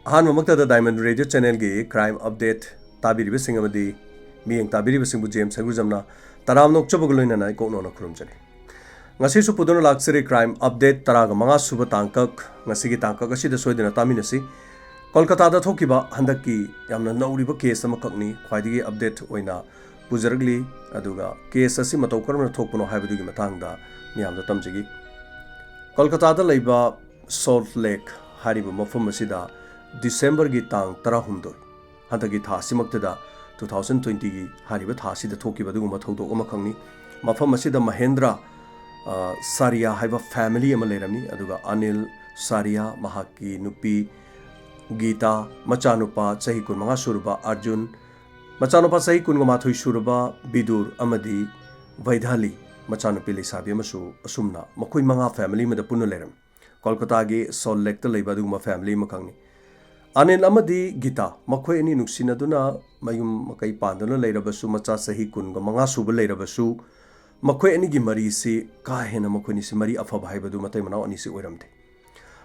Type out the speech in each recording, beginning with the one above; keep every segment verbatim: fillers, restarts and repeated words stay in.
ꯑꯍꯥꯟꯕꯃꯛꯇꯗ Diamond Radio Channelꯒꯤ crime update ꯇꯥꯕꯤꯔꯤꯕꯁꯤꯡ ꯑꯃꯗꯤ ꯃꯤꯠꯌꯦꯡ ꯇꯥꯕꯤꯔꯤꯕꯁꯤꯡꯕꯨ James ꯍꯩꯒ꯭ꯔꯨꯖꯝꯅ ꯇꯔꯥꯝꯅ ꯑꯣꯛꯆꯕꯒ ꯂꯣꯏꯅꯅ ꯏꯀꯣꯛꯅꯧꯅ ꯈꯨꯔꯨꯝꯖꯔꯤ꯫ ꯉꯁꯤꯁꯨ ꯄꯨꯗꯨꯅ ꯂꯥꯛꯆꯔꯤ crime update ꯇꯔꯥꯒ ꯃꯉꯥ ꯁꯨꯕ ꯇꯥꯡꯀꯛ꯫ ꯉꯁꯤꯒꯤ ꯇꯥꯡꯀꯛ ꯑꯁꯤꯗ ꯁꯣꯏꯗꯅ ꯇꯥꯃꯤꯟꯅꯁꯤ꯫ ꯀꯣꯜꯀꯇꯥꯗ ꯊꯣꯛꯈꯤꯕ ꯍꯟꯗꯛꯀꯤ ꯌꯥꯝꯅ ꯅꯧꯔꯤꯕ case ꯑꯃꯈꯛꯅꯤ꯫ ꯈ꯭ꯋꯥꯏꯗꯒꯤ update ꯑꯣꯏꯅ ꯄꯨꯖꯔꯛꯂꯤ꯫ ꯑꯗꯨꯒ case ꯑꯁꯤ ꯃꯇꯧ ꯀꯔꯝꯅ ꯊꯣꯛꯄꯅꯣ ꯍꯥꯏꯕꯗꯨꯒꯤ ꯃꯇꯥꯡꯗ ꯃꯤꯌꯥꯝꯗ ꯇꯝꯖꯒꯦ꯫ ꯀꯣꯜꯀꯇꯥꯗ ꯂꯩꯕ Salt Lake ꯍꯥꯏꯔꯤꯕ ꯃꯐꯝ ꯑꯁꯤꯗ ꯗꯤꯁꯦꯝꯕꯔꯒꯤ ꯇꯥꯡ ꯇꯔꯥꯍꯨꯝꯗꯣꯏ, ꯍꯟꯗꯛꯀꯤ ꯊꯥ ꯑꯁꯤꯃꯛꯇꯗ, two thousand twentyꯒꯤ ꯍꯥꯏꯔꯤꯕ ꯊꯥ ꯑꯁꯤꯗ ꯊꯣꯛꯈꯤꯕ ꯑꯗꯨꯒꯨꯝꯕ ꯊꯧꯗꯣꯛ ꯑꯃꯈꯛꯅꯤ꯫ ꯃꯐꯝ ꯑꯁꯤꯗ ꯃꯍꯦꯟꯗ꯭ꯔ, ꯑ, ꯁꯥꯔꯤꯌꯥ ꯍꯥꯏꯕ family ꯑꯃ ꯂꯩꯔꯝꯃꯤ꯫ ꯑꯗꯨꯒ ꯑꯅꯤꯜ ꯁꯥꯔꯤꯌꯥ, ꯃꯍꯥꯛꯀꯤ ꯅꯨꯄꯤ ꯒꯤꯇꯥ, ꯃꯆꯥꯅꯨꯄꯥ ꯆꯍꯤ ꯀꯨꯟꯃꯉꯥ ꯁꯨꯔꯕ ꯑꯔꯖꯨꯟ, ꯃꯆꯥꯅꯨꯄꯥ ꯆꯍꯤ ꯀꯨꯟꯒ ꯃꯥꯊꯣꯏ ꯁꯨꯔꯕ ꯕꯤꯗꯨꯔ ꯑꯃꯗꯤ ꯚꯩꯙꯥꯂꯤ, ꯃꯆꯥꯅꯨꯄꯤ ꯂꯩꯁꯥꯕꯤ ꯑꯃꯁꯨ, ꯑꯁꯨꯝꯅ ꯃꯈꯣꯏ ꯃꯉꯥ family ꯑꯃꯗ ꯄꯨꯟꯅ ꯂꯩꯔꯝꯃꯤ꯫ ꯀꯣꯜꯀꯇꯥꯒꯤ ꯁꯣꯜ ꯂꯦꯛꯇ ꯂꯩꯕ ꯑꯗꯨꯒꯨꯝꯕ family ꯑꯃꯈꯛꯅꯤ꯫ ꯑꯅꯤꯜ ꯑꯃꯗꯤ ꯒꯤꯇꯥ, ꯃꯈꯣꯏ ꯑꯅꯤ ꯅꯨꯡꯁꯤꯅꯗꯨꯅ ꯃꯌꯨꯝ ꯃꯀꯩ ꯄꯥꯟꯗꯨꯅ ꯂꯩꯔꯕꯁꯨ, ꯃꯆꯥ ꯆꯍꯤ ꯀꯨꯟꯒ ꯃꯉꯥ ꯁꯨꯕ ꯂꯩꯔꯕꯁꯨ, ꯃꯈꯣꯏ ꯑꯅꯤꯒꯤ ꯃꯔꯤꯁꯤ ꯀꯥ ꯍꯦꯟꯅ ꯃꯈꯣꯏ ꯑꯅꯤꯁꯤ ꯃꯔꯤ ꯑꯐꯕ ꯍꯥꯏꯕꯗꯨ ꯃꯇꯩ ꯃꯅꯥꯎ ꯑꯅꯤꯁꯤ ꯑꯣꯏꯔꯝꯗꯦ꯫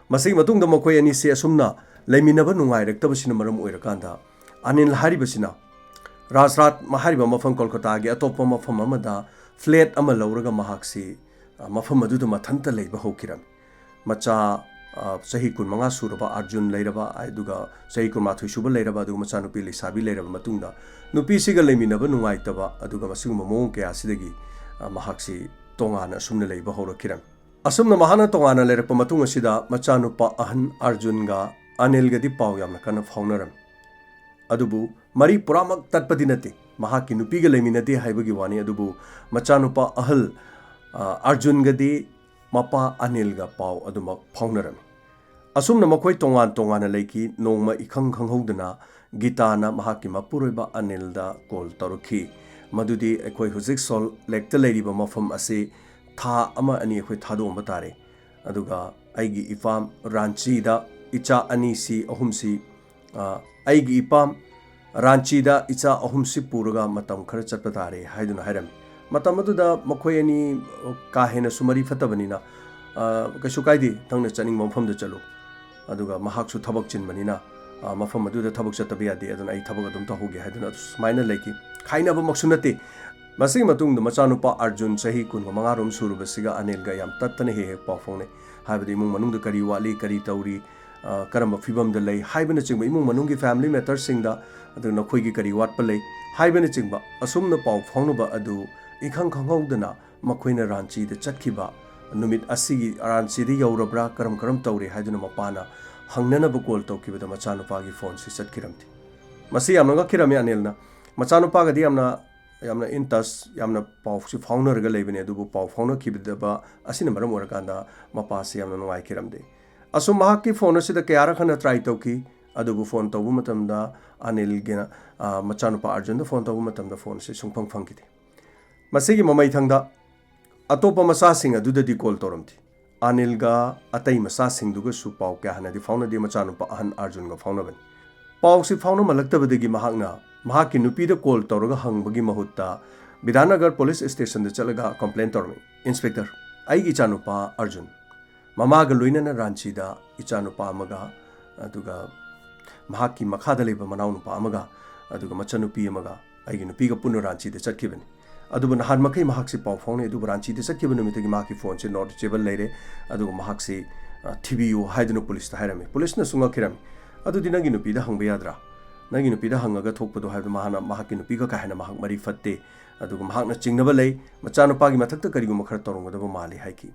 ꯃꯁꯤꯒꯤ ꯃꯇꯨꯡꯗ ꯃꯈꯣꯏ ꯑꯅꯤꯁꯤ ꯑꯁꯨꯝꯅ ꯂꯩꯃꯤꯟꯅꯕ ꯅꯨꯡꯉꯥꯏꯔꯛꯇꯕꯁꯤꯅ ꯃꯔꯝ ꯑꯣꯏꯔꯀꯥꯟꯗ, ꯑꯅꯤꯜ ꯍꯥꯏꯔꯤꯕꯁꯤꯅ ꯔꯥꯖꯔꯥꯠ ꯍꯥꯏꯔꯤꯕ ꯃꯐꯝ, ꯀꯣꯜꯀꯇꯥꯒꯤ ꯑꯇꯣꯞꯄ ꯃꯐꯝ ꯑꯃꯗ flat ꯑꯃ ꯂꯧꯔꯒ ꯃꯍꯥꯛꯁꯤ, ꯑ, ꯃꯐꯝ ꯑꯗꯨꯗ ꯃꯊꯟꯇ ꯂꯩꯕ ꯍꯧꯈꯤꯔꯝꯃꯤ꯫ ꯃꯆꯥ, ꯑ, ꯆꯍꯤ ꯀꯨꯟꯃꯉꯥ ꯁꯨꯔꯕ ꯑꯔꯖꯨꯟ ꯂꯩꯔꯕ, ꯑꯗꯨꯒ ꯆꯍꯤ ꯀꯨꯟꯃꯥꯊꯣꯏ ꯁꯨꯕ ꯂꯩꯔꯕ, ꯑꯗꯨꯒ ꯃꯆꯥꯅꯨꯄꯤ ꯂꯩꯁꯥꯕꯤ ꯂꯩꯔꯕ ꯃꯇꯨꯡꯗ, ꯅꯨꯄꯤꯁꯤꯒ ꯂꯩꯃꯤꯟꯅꯕ ꯅꯨꯡꯉꯥꯏꯇꯕ ꯑꯗꯨꯒ ꯃꯁꯤꯒꯨꯝꯕ ꯃꯑꯣꯡ ꯀꯌꯥ ꯑꯁꯤꯗꯒꯤ, ꯑ, ꯃꯍꯥꯛꯁꯤ ꯇꯣꯉꯥꯟꯅ ꯑꯁꯨꯝꯅ ꯂꯩꯕ ꯍꯧꯔꯛꯈꯤꯔꯝꯃꯤ꯫ ꯑꯁꯨꯝꯅ ꯃꯍꯥꯛꯅ ꯇꯣꯉꯥꯟꯅ ꯂꯩꯔꯛꯄ ꯃꯇꯨꯡ ꯑꯁꯤꯗ, ꯃꯆꯥꯅꯨꯄꯥ ꯑꯍꯟ ꯑꯔꯖꯨꯟꯒ ꯑꯅꯤꯜꯒꯗꯤ ꯄꯥꯎ ꯌꯥꯝꯅ ꯀꯟꯅ ꯐꯥꯎꯅꯔꯝꯃꯤ꯫ ꯑꯗꯨꯕꯨ ꯃꯔꯤ ꯄꯨꯔꯥꯃꯛ ꯇꯠꯄꯗꯤ ꯅꯠꯇꯦ꯫ ꯃꯍꯥꯛꯀꯤ ꯅꯨꯄꯤꯒ ꯂꯩꯃꯤꯟꯅꯗꯦ ꯍꯥꯏꯕꯒꯤ ꯋꯥꯅꯤ, ꯑꯗꯨꯕꯨ ꯃꯆꯥꯅꯨꯄꯥ ꯑꯍꯜ, ꯑ, ꯑꯔꯖꯨꯟꯒꯗꯤ ꯃꯄꯥ ꯑꯅꯤꯜꯒ ꯄꯥꯎ ꯑꯗꯨꯃꯛ ꯐꯥꯎꯅꯔꯝꯃꯤ꯫ ꯑꯁꯨꯝꯅ ꯃꯈꯣꯏ ꯇꯣꯉꯥꯟ ꯇꯣꯉꯥꯟꯅ ꯂꯩꯈꯤ꯫ ꯅꯣꯡꯃ ꯏꯈꯪ ꯈꯪꯍꯧꯗꯅ ꯒꯤꯇꯥꯅ ꯃꯍꯥꯛꯀꯤ ꯃꯄꯨꯔꯣꯏꯕ ꯑꯅꯤꯜꯗ call ꯇꯧꯔꯛꯈꯤ, ꯃꯗꯨꯗꯤ ꯑꯩꯈꯣꯏ ꯍꯧꯖꯤꯛ ꯁꯣꯜ ꯂꯦꯛꯇ ꯂꯩꯔꯤꯕ ꯃꯐꯝ ꯑꯁꯤ ꯊꯥ ꯑꯃ ꯑꯅꯤ ꯑꯩꯈꯣꯏ ꯊꯥꯗꯣꯛꯑꯝꯕ ꯇꯥꯔꯦ꯫ ꯑꯗꯨꯒ ꯑꯩꯒꯤ ꯏꯄꯥꯝ ꯔꯥꯟꯆꯤꯗ ꯏꯆꯥ ꯑꯅꯤꯁꯤ, ꯑꯍꯨꯝꯁꯤ, ꯑ, ꯑꯩꯒꯤ ꯏꯄꯥꯝ ꯔꯥꯟꯆꯤꯗ ꯏꯆꯥ ꯑꯍꯨꯝꯁꯤ ꯄꯨꯔꯒ ꯃꯇꯝ ꯈꯔ ꯆꯠꯄ ꯇꯥꯔꯦ ꯍꯥꯏꯗꯨꯅ ꯍꯥꯏꯔꯝꯃꯤ꯫ ꯃꯇꯝ ꯑꯗꯨꯗ ꯃꯈꯣꯏ ꯑꯅꯤ, ꯑ, ꯀꯥ ꯍꯦꯟꯅꯁꯨ ꯃꯔꯤ ꯐꯠꯇꯕꯅꯤꯅ, ꯑ, "ꯀꯩꯁꯨ ꯀꯥꯏꯗꯦ, ꯅꯪꯅ ꯆꯠꯅꯤꯡꯕ ꯃꯐꯝꯗ ꯆꯠꯂꯨ꯫ ꯑꯗꯨꯒ ꯃꯍꯥꯛꯁꯨ ꯊꯕꯛ ꯆꯤꯟꯕꯅꯤꯅ, ꯑ, ꯃꯐꯝ ꯑꯗꯨꯗ ꯊꯕꯛ ꯆꯠꯇꯕ ꯌꯥꯗꯦ, ꯑꯗꯨꯅ ꯑꯩ ꯊꯕꯛ ꯑꯗꯨꯝ ꯇꯧꯍꯧꯒꯦ ꯍꯥꯏꯗꯨꯅ ꯁꯨꯃꯥꯏꯅ ꯂꯩꯈꯤ꯫ ꯈꯥꯏꯅꯕꯃꯛꯁꯨ ꯅꯠꯇꯦ꯫ ꯃꯁꯤꯒꯤ ꯃꯇꯨꯡꯗ ꯃꯆꯥꯅꯨꯄꯥ ꯑꯔꯖꯨꯟ ꯆꯍꯤ ꯀꯨꯟꯒ ꯃꯉꯥ ꯔꯣꯝ ꯁꯨꯔꯨꯕꯁꯤꯒ ꯑꯅꯤꯜꯒ ꯌꯥꯝ ꯇꯠꯇꯅ ꯍꯦꯛ ꯍꯦꯛ ꯄꯥꯎ ꯐꯥꯎꯅꯩ꯫ ꯍꯥꯏꯕꯗꯤ ꯏꯃꯨꯡ ꯃꯅꯨꯡꯗ ꯀꯔꯤ ꯋꯥꯠꯂꯤ, ꯀꯔꯤ ꯇꯧꯔꯤ, ꯑ, ꯀꯔꯝꯕ ꯐꯤꯕꯝꯗ ꯂꯩ ꯍꯥꯏꯕꯅꯆꯤꯡꯕ ꯏꯃꯨꯡ ꯃꯅꯨꯡꯒꯤ family matterꯁꯤꯡꯗ, ꯑꯗꯨꯒ ꯅꯈꯣꯏꯒꯤ ꯀꯔꯤ ꯋꯥꯠꯄ ꯂꯩ ꯍꯥꯏꯕꯅꯆꯤꯡꯕ ꯑꯁꯨꯝꯅ ꯄꯥꯎ ꯐꯥꯎꯅꯕ ꯑꯗꯨ ꯏꯈꯪ ꯈꯪꯍꯧꯗꯅ ꯃꯈꯣꯏꯅ ꯔꯥꯟꯆꯤꯗ ꯆꯠꯈꯤꯕ ꯅꯨꯃꯤꯠ ꯑꯁꯤꯒꯤ ꯔꯥꯟꯆꯤꯗ ꯌꯧꯔꯕ꯭ꯔꯥ, ꯀꯔꯝ ꯀꯔꯝ ꯇꯧꯔꯤ ꯍꯥꯏꯗꯨꯅ ꯃꯄꯥꯅ ꯍꯪꯅꯅꯕ call ꯇꯧꯈꯤꯕꯗ ꯃꯆꯥꯅꯨꯄꯥꯒꯤ phoneꯁꯤ ꯆꯠꯈꯤꯔꯝꯗꯦ꯫ ꯃꯁꯤ ꯌꯥꯝꯅ ꯉꯛꯈꯤꯔꯝꯃꯤ ꯑꯅꯤꯜꯅ꯫ ꯃꯆꯥꯅꯨꯄꯥꯒꯗꯤ ꯌꯥꯝꯅ, ꯌꯥꯝꯅ in touch, ꯌꯥꯝꯅ ꯄꯥꯎꯁꯤ ꯐꯥꯎꯅꯔꯒ ꯂꯩꯕꯅꯤ, ꯑꯗꯨꯕꯨ ꯄꯥꯎ ꯐꯥꯎꯅꯈꯤꯗꯕ ꯑꯁꯤꯅ ꯃꯔꯝ ꯑꯣꯏꯔꯀꯥꯟꯗ ꯃꯄꯥꯁꯤ ꯌꯥꯝꯅ ꯅꯨꯡꯉꯥꯏꯈꯤꯔꯝꯗꯦ꯫ ꯑꯁꯨꯝ ꯃꯍꯥꯛꯀꯤ phone ꯑꯁꯤꯗ ꯀꯌꯥꯔꯛ ꯍꯟꯅ try ꯇꯧꯈꯤ, ꯑꯗꯨꯕꯨ phone ꯇꯧꯕ ꯃꯇꯝꯗ ꯑꯅꯤꯜꯒꯤꯅ, ꯑ, ꯃꯆꯥꯅꯨꯄꯥ ꯑꯔꯖꯨꯟꯗ phone ꯇꯧꯕ ꯃꯇꯝꯗ phoneꯁꯤ ꯁꯨꯡꯐꯪ ꯐꯪꯈꯤꯗꯦ꯫ ꯃꯁꯤꯒꯤ ꯃꯃꯩꯊꯪꯗ ꯑꯇꯣꯞꯄ ꯃꯆꯥꯁꯤꯡ ꯑꯗꯨꯗꯗꯤ call ꯇꯧꯔꯝꯗꯦ꯫ ꯑꯅꯤꯜꯒ ꯑꯇꯩ ꯃꯆꯥꯁꯤꯡꯗꯨꯒꯁꯨ ꯄꯥꯎ ꯀꯌꯥ ꯍꯟꯅꯗꯤ ꯐꯥꯎꯅꯗꯦ, ꯃꯆꯥꯅꯨꯄꯥ ꯑꯍꯟ ꯑꯔꯖꯨꯟꯒ ꯐꯥꯎꯅꯕꯅꯤ꯫ ꯄꯥꯎꯁꯤ ꯐꯥꯎꯅꯃꯜꯂꯛꯇꯕꯗꯒꯤ ꯃꯍꯥꯛꯅ ꯃꯍꯥꯛꯀꯤ ꯅꯨꯄꯤꯗ call ꯇꯧꯔꯒ ꯍꯪꯕꯒꯤ ꯃꯍꯨꯠꯇ ꯕꯤꯗ꯭ꯌꯥꯅꯒꯔ police stationꯗ ꯆꯠꯂꯒ complain ꯇꯧꯔꯝꯃꯤ꯫ "Inspector, ꯑꯩꯒꯤ ꯏꯆꯥꯅꯨꯄꯥ ꯑꯔꯖꯨꯟ ꯃꯃꯥꯒ ꯂꯣꯏꯅꯅ ꯔꯥꯟꯆꯤꯗ ꯏꯆꯥꯅꯨꯄꯥ ꯑꯃꯒ, ꯑꯗꯨꯒ ꯃꯍꯥꯛꯀꯤ ꯃꯈꯥꯗ ꯂꯩꯕ ꯃꯅꯥꯎꯅꯨꯄꯥ ꯑꯃꯒ, ꯑꯗꯨꯒ ꯃꯆꯟꯅꯨꯄꯤ ꯑꯃꯒ, ꯑꯩꯒꯤ ꯅꯨꯄꯤꯒ ꯄꯨꯟꯅ ꯔꯥꯟꯆꯤꯗ ꯆꯠꯈꯤꯕꯅꯤ꯫ ꯑꯗꯨꯕꯨ ꯅꯍꯥꯟ ꯃꯈꯩ ꯃꯍꯥꯛꯁꯤ ꯄꯥꯎ ꯐꯥꯎꯅꯩ, ꯑꯗꯨꯕꯨ ꯔꯥꯟꯆꯤꯗ ꯆꯠꯈꯤꯕ ꯅꯨꯃꯤꯠꯇꯒꯤ ꯃꯍꯥꯛꯀꯤ phoneꯁꯤ not reachable ꯂꯩꯔꯦ, ꯑꯗꯨꯒ ꯃꯍꯥꯛꯁꯤ, ꯑ, ꯊꯤꯕꯤꯌꯨ" ꯍꯥꯏꯗꯨꯅ policeꯇ ꯍꯥꯏꯔꯝꯃꯤ꯫ Policeꯅꯁꯨ ꯉꯛꯈꯤꯔꯝꯃꯤ꯫ "ꯑꯗꯨꯗꯤ ꯅꯪꯒꯤ ꯅꯨꯄꯤꯗ ꯍꯪꯕ ꯌꯥꯗ꯭ꯔꯥ? ꯅꯪꯒꯤ ꯅꯨꯄꯤꯗ ꯍꯪꯉꯒ ꯊꯣꯛꯄꯗꯣ", ꯍꯥꯏꯕꯗ ꯃꯍꯥꯛꯅ, "ꯃꯍꯥꯛꯀꯤ ꯅꯨꯄꯤꯒ ꯀꯥ ꯍꯦꯟꯅ ꯃꯍꯥꯛ ꯃꯔꯤ ꯐꯠꯇꯦ, ꯑꯗꯨꯒ ꯃꯍꯥꯛꯅ ꯆꯤꯡꯅꯕ ꯂꯩ, ꯃꯆꯥꯅꯨꯄꯥꯒꯤ ꯃꯊꯛꯇ ꯀꯔꯤꯒꯨꯝꯕ ꯈꯔ ꯇꯧꯔꯝꯒꯗꯕ ꯃꯥꯜꯂꯤ" ꯍꯥꯏꯈꯤ꯫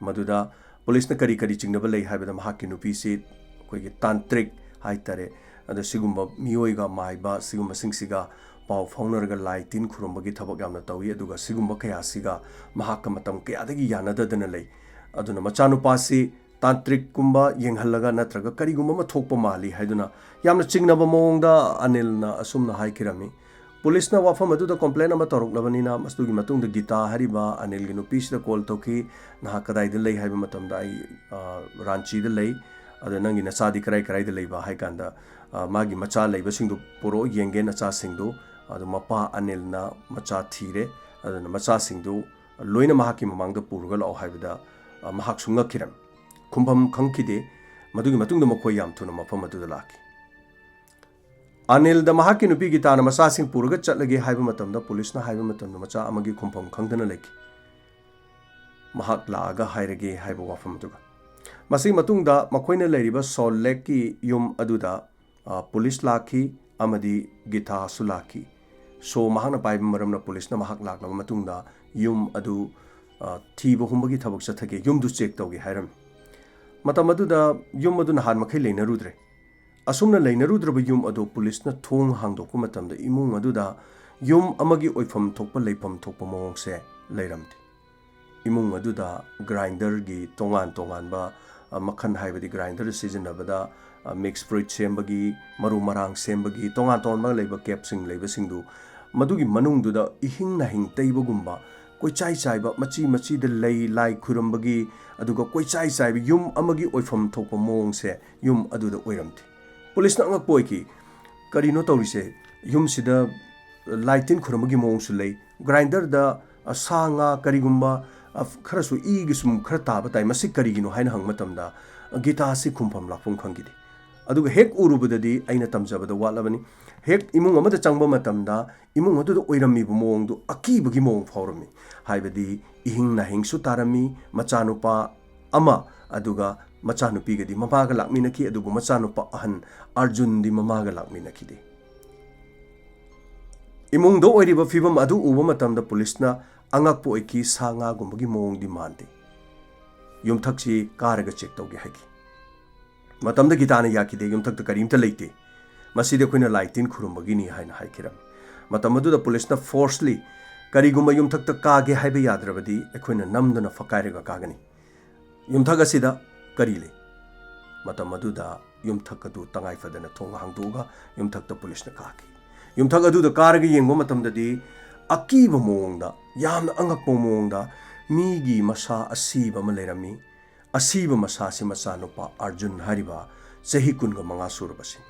ꯃꯗꯨꯗ policeꯅ ꯀꯔꯤ ꯀꯔꯤ ꯆꯤꯡꯅꯕ ꯂꯩ ꯍꯥꯏꯕꯗ ꯃꯍꯥꯛꯀꯤ ꯅꯨꯄꯤꯁꯤ ꯑꯩꯈꯣꯏꯒꯤ ꯇꯥꯟꯇ꯭ꯔꯤꯛ ꯍꯥꯏꯇꯥꯔꯦ, ꯑꯗ ꯁꯤꯒꯨꯝꯕ ꯃꯤꯑꯣꯏꯒ ꯃꯥꯏꯕ ꯁꯤꯒꯨꯝꯕꯁꯤꯡꯁꯤꯒ ꯄꯥꯎ ꯐꯥꯎꯅꯔꯒ ꯂꯥꯏ ꯇꯤꯟ ꯈꯨꯔꯨꯝꯕꯒꯤ ꯊꯕꯛ ꯌꯥꯝꯅ ꯇꯧꯏ, ꯑꯗꯨꯒ ꯁꯤꯒꯨꯝꯕ ꯀꯌꯥꯁꯤꯒ ꯃꯍꯥꯛꯀ ꯃꯇꯝ ꯀꯌꯥꯗꯒꯤ ꯌꯥꯅꯗꯗꯅ ꯂꯩ꯫ ꯑꯗꯨꯅ ꯃꯆꯥꯅꯨꯄꯥꯁꯤ ꯇꯥꯟꯇ꯭ꯔꯤꯛꯀꯨꯝꯕ ꯌꯦꯡꯍꯜꯂꯒ ꯅꯠꯇ꯭ꯔꯒ ꯀꯔꯤꯒꯨꯝꯕ ꯑꯃ ꯊꯣꯛꯄ ꯃꯥꯜꯂꯤ ꯍꯥꯏꯗꯨꯅ ꯌꯥꯝꯅ ꯆꯤꯡꯅꯕ ꯃꯑꯣꯡꯗ ꯑꯅꯤꯜꯅ ꯑꯁꯨꯝꯅ ꯍꯥꯏꯈꯤꯔꯝꯃꯤ꯫ Policeꯅ ꯋꯥꯐꯝ ꯑꯗꯨꯗ complain ꯑꯃ ꯇꯧꯔꯛꯂꯕꯅꯤꯅ, ꯃꯗꯨꯒꯤ ꯃꯇꯨꯡꯗ ꯒꯤꯇꯥ ꯍꯥꯏꯔꯤꯕ ꯑꯅꯤꯜꯒꯤ ꯅꯨꯄꯤꯁꯤꯗ call ꯇꯧꯈꯤ꯫ "ꯅꯍꯥꯛ ꯀꯗꯥꯏꯗ ꯂꯩ?" ꯍꯥꯏꯕ ꯃꯇꯝꯗ, "ꯑꯩ, ꯑ, ꯔꯥꯟꯆꯤꯗ ꯂꯩ꯫ ꯑꯗꯣ ꯅꯪꯒꯤ ꯅꯆꯥꯗꯤ ꯀꯔꯥꯏ ꯀꯔꯥꯏꯗ ꯂꯩꯕ?" ꯍꯥꯏ ꯀꯥꯟꯗ, ꯑ, "ꯃꯥꯒꯤ ꯃꯆꯥ ꯂꯩꯕꯁꯤꯡꯗꯨ ꯄꯨꯔꯛꯑꯣ ꯌꯦꯡꯒꯦ, ꯅꯆꯥꯁꯤꯡꯗꯨ꯫ ꯑꯗꯨ ꯃꯄꯥ ꯑꯅꯤꯜꯅ ꯃꯆꯥ ꯊꯤꯔꯦ, ꯑꯗꯨꯅ ꯃꯆꯥꯁꯤꯡꯗꯨ ꯂꯣꯏꯅ ꯃꯍꯥꯛꯀꯤ ꯃꯃꯥꯡꯗ ꯄꯨꯔꯒ ꯂꯥꯛꯑꯣ" ꯍꯥꯏꯕꯗ, ꯑ, ꯃꯍꯥꯛꯁꯨ ꯉꯛꯈꯤꯔꯝꯃꯤ꯫ ꯈꯨꯝꯐꯝ ꯈꯪꯈꯤꯗꯦ꯫ ꯃꯗꯨꯒꯤ ꯃꯇꯨꯡꯗ ꯃꯈꯣꯏ ꯌꯥꯝ ꯊꯨꯅ ꯃꯐꯝ ꯑꯗꯨꯗ ꯂꯥꯛꯈꯤ꯫ ꯑꯅꯤꯜꯗ ꯃꯍꯥꯛꯀꯤ ꯅꯨꯄꯤ ꯒꯤꯇꯥꯅ ꯃꯆꯥꯁꯤꯡ ꯄꯨꯔꯒ ꯆꯠꯂꯒꯦ ꯍꯥꯏꯕ ꯃꯇꯝꯗ ꯄꯨꯂꯤꯁꯅ ꯍꯥꯏꯕ ꯃꯇꯝꯗ ꯃꯆꯥ ꯑꯃꯒꯤ ꯈꯨꯝꯐꯝ ꯈꯪꯗꯅ ꯂꯩꯈꯤ꯫ ꯃꯍꯥꯛ ꯂꯥꯛꯑꯒ ꯍꯥꯏꯔꯒꯦ ꯍꯥꯏꯕ ꯋꯥꯐꯝ ꯑꯗꯨꯒ꯫ ꯃꯁꯤꯒꯤ ꯃꯇꯨꯡꯗ ꯃꯈꯣꯏꯅ ꯂꯩꯔꯤꯕ ꯁꯣꯜ ꯂꯦꯛꯀꯤ ꯌꯨꯝ ꯑꯗꯨꯗ, ꯑ, ꯄꯨꯂꯤꯁ ꯂꯥꯛꯈꯤ ꯑꯃꯗꯤ ꯒꯤꯇꯥꯁꯨ ꯂꯥꯛꯈꯤ꯫ ꯁꯣ ꯃꯍꯥꯛꯅ ꯄꯥꯏꯕ ꯃꯔꯝꯅ ꯄꯨꯂꯤꯁꯅ ꯃꯍꯥꯛ ꯂꯥꯛꯂꯕ ꯃꯇꯨꯡꯗ ꯌꯨꯝ ꯑꯗꯨ, ꯑ, ꯊꯤꯕ ꯍꯨꯝꯕꯒꯤ ꯊꯕꯛ ꯆꯠꯊꯒꯦ, ꯌꯨꯝꯗꯨ ꯆꯦꯛ ꯇꯧꯒꯦ ꯍꯥꯏꯔꯝꯃꯤ꯫ ꯃꯇꯝ ꯑꯗꯨꯗ ꯌꯨꯝ ꯑꯗꯨ ꯅꯍꯥꯟ ꯃꯈꯩ ꯂꯩꯅꯔꯨꯗ꯭ꯔꯦ꯫ ꯑꯁꯨꯝꯅ ꯂꯩꯅꯔꯨꯗ꯭ꯔꯕ ꯌꯨꯝ ꯑꯗꯨ ꯄꯨꯂꯤꯁꯅ ꯊꯣꯡ ꯍꯥꯡꯗꯣꯛꯄ ꯃꯇꯝꯗ ꯏꯃꯨꯡ ꯑꯗꯨꯗ ꯌꯨꯝ ꯑꯃꯒꯤ ꯑꯣꯏꯐꯝ ꯊꯣꯛꯄ, ꯂꯩꯐꯝ ꯊꯣꯛꯄ ꯃꯑꯣꯡꯁꯦ ꯂꯩꯔꯝꯗꯦ꯫ ꯏꯃꯨꯡ ꯑꯗꯨꯗ ꯒ꯭ꯔꯥꯏꯟꯗꯔꯒꯤ ꯇꯣꯉꯥꯟ ꯇꯣꯉꯥꯟꯕ, ꯑ, ꯃꯈꯜ, ꯍꯥꯏꯕꯗꯤ ꯒ꯭ꯔꯥꯏꯟꯗꯔ ꯁꯤꯖꯤꯟꯅꯕꯗ, ꯑ, ꯃꯤꯛꯁ ꯐ꯭ꯔꯨꯏꯠ ꯁꯦꯝꯕꯒꯤ, ꯃꯔꯨ ꯃꯔꯥꯡ ꯁꯦꯝꯕꯒꯤ ꯇꯣꯉꯥꯟ ꯇꯣꯉꯥꯟꯕ ꯂꯩꯕ ꯀꯦꯞꯁꯤꯡ ꯂꯩꯕꯁꯤꯡꯗꯨ, ꯃꯗꯨꯒꯤ ꯃꯅꯨꯡꯗꯨꯗ ꯏꯍꯤꯡ ꯅꯥꯍꯤꯡ ꯇꯩꯕꯒꯨꯝꯕ, ꯀꯣꯏꯆꯥꯏ ꯆꯥꯏꯕ, ꯃꯆꯤ ꯃꯆꯤꯗ ꯂꯩ, ꯂꯥꯏ ꯈꯨꯔꯨꯝꯕꯒꯤ, ꯑꯗꯨꯒ ꯀꯣꯏꯆꯥꯏ ꯆꯥꯏꯕ, ꯌꯨꯝ ꯑꯃꯒꯤ ꯑꯣꯏꯐꯝ ꯊꯣꯛꯄ ꯃꯑꯣꯡꯁꯦ ꯌꯨꯝ ꯑꯗꯨꯗ ꯑꯣꯏꯔꯝꯗꯦ꯫ ꯄꯨꯂꯤꯁꯅ ꯑꯉꯛꯄ ꯑꯣꯏꯈꯤ꯫ "ꯀꯔꯤꯅꯣ ꯇꯧꯔꯤꯁꯦ? ꯌꯨꯝꯁꯤꯗ ꯂꯥꯏ ꯇꯤꯟ ꯈꯨꯔꯨꯝꯕꯒꯤ ꯃꯑꯣꯡꯁꯨ ꯂꯩ, ꯒ꯭ꯔꯥꯏꯟꯗꯔꯗ, ꯑ, ꯁꯥ ꯉꯥ ꯀꯔꯤꯒꯨꯝꯕ, ꯑ, ꯈꯔꯁꯨ ꯏꯒꯤ ꯁꯨꯝ ꯈꯔ ꯇꯥꯕ ꯇꯥꯏ, ꯃꯁꯤ ꯀꯔꯤꯒꯤꯅꯣ?" ꯍꯥꯏꯅ ꯍꯪꯕ ꯃꯇꯝꯗ, ꯑ, ꯒꯤꯇꯥꯁꯤ ꯈꯨꯝꯐꯝ ꯂꯥꯛꯐꯝ ꯈꯪꯈꯤꯗꯦ꯫ ꯑꯗꯨꯒ ꯍꯦꯛ ꯎꯔꯨꯕꯗꯗꯤ ꯑꯩꯅ ꯇꯝꯖꯕꯗ ꯋꯥꯠꯂꯕꯅꯤ꯫ ꯍꯦꯛ ꯏꯃꯨꯡ ꯑꯃꯗ ꯆꯪꯕ ꯃꯇꯝꯗ ꯏꯃꯨꯡ ꯑꯗꯨꯗ ꯑꯣꯏꯔꯝꯃꯤꯕ ꯃꯑꯣꯡꯗꯨ ꯑꯀꯤꯕꯒꯤ ꯃꯑꯣꯡ ꯐꯥꯎꯔꯝꯃꯤ꯫ ꯍꯥꯏꯕꯗꯤ ꯏꯍꯤꯡ ꯅꯥꯍꯤꯡꯁꯨ ꯇꯥꯔꯝꯃꯤ, ꯃꯆꯥꯅꯨꯄꯥ ꯑꯃ, ꯑꯗꯨꯒ ꯃꯆꯥꯅꯨꯄꯤꯒꯗꯤ ꯃꯃꯥꯒ ꯂꯥꯛꯃꯤꯟꯅꯈꯤ, ꯑꯗꯨꯕꯨ ꯃꯆꯥꯅꯨꯄꯥ ꯑꯍꯟ ꯑꯥꯔꯖꯨꯟꯗꯤ ꯃꯃꯥꯒ ꯂꯥꯛꯃꯤꯟꯅꯈꯤꯗꯦ꯫ ꯏꯃꯨꯡꯗ ꯑꯣꯏꯔꯤꯕ ꯐꯤꯕꯝ ꯑꯗꯨ ꯎꯕ ꯃꯇꯝꯗ ꯄꯨꯂꯤꯁꯅ ꯑꯉꯛꯄ ꯑꯣꯏꯈꯤ, ꯁꯥ ꯉꯥꯒꯨꯝꯕꯒꯤ ꯃꯑꯣꯡꯗꯤ ꯃꯥꯟꯗꯦ꯫ ꯌꯨꯝꯊꯛꯁꯤ ꯀꯥꯔꯒ ꯆꯦꯛ ꯇꯧꯒꯦ ꯍꯥꯏꯈꯤ꯫ ꯃꯇꯝꯗ ꯒꯤꯇꯥꯅ ꯌꯥꯈꯤꯗꯦ, "ꯌꯨꯝꯊꯛꯇ ꯀꯔꯤꯝꯇ ꯂꯩꯇꯦ, ꯃꯁꯤꯗꯤ ꯑꯩꯈꯣꯏꯅ ꯂꯥꯏ ꯇꯤꯟ ꯈꯨꯔꯨꯝꯕꯒꯤꯅꯤ" ꯍꯥꯏꯅ ꯍꯥꯏꯈꯤꯔꯝꯃꯤ꯫ ꯃꯇꯝ ꯑꯗꯨꯗ ꯄꯨꯂꯤꯁꯅ ꯐꯣꯔꯁꯂꯤ, "ꯀꯔꯤꯒꯨꯝꯕ ꯌꯨꯝꯊꯛꯇ ꯀꯥꯒꯦ ꯍꯥꯏꯕ ꯌꯥꯗ꯭ꯔꯕꯗꯤ ꯑꯩꯈꯣꯏꯅ ꯅꯝꯗꯨꯅ ꯐꯛꯀꯥꯏꯔꯒ ꯀꯥꯒꯅꯤ꯫ ꯌꯨꯝꯊꯛ ꯑꯁꯤꯗ ꯀꯔꯤ ꯂꯩ?" ꯃꯇꯝ ꯑꯗꯨꯗ ꯌꯨꯝꯊꯛ ꯑꯗꯨ ꯇꯉꯥꯏ ꯐꯗꯅ ꯊꯣꯡ ꯍꯥꯡꯗꯣꯛꯑꯒ ꯌꯨꯝꯊꯛꯇ ꯄꯨꯂꯤꯁꯅ ꯀꯥꯈꯤ꯫ ꯌꯨꯝꯊꯛ ꯑꯗꯨꯗ ꯀꯥꯔꯒ ꯌꯦꯡꯕ ꯃꯇꯝꯗꯗꯤ ꯑꯀꯤꯕ ꯃꯑꯣꯡꯗ, ꯌꯥꯝꯅ ꯑꯉꯛꯄ ꯃꯑꯣꯡꯗ ꯃꯤꯒꯤ ꯃꯁꯥ ꯑꯁꯤꯕ ꯑꯃ ꯂꯩꯔꯝꯃꯤ꯫ ꯑꯁꯤꯕ ꯃꯁꯥꯁꯤ ꯃꯆꯥꯅꯨꯄꯥ ꯑꯥꯔꯖꯨꯟ ꯍꯥꯏꯔꯤꯕ ꯆꯍꯤ ꯀꯨꯟꯒ ꯃꯉꯥ ꯁꯨꯔꯕꯁꯤꯅꯤ꯫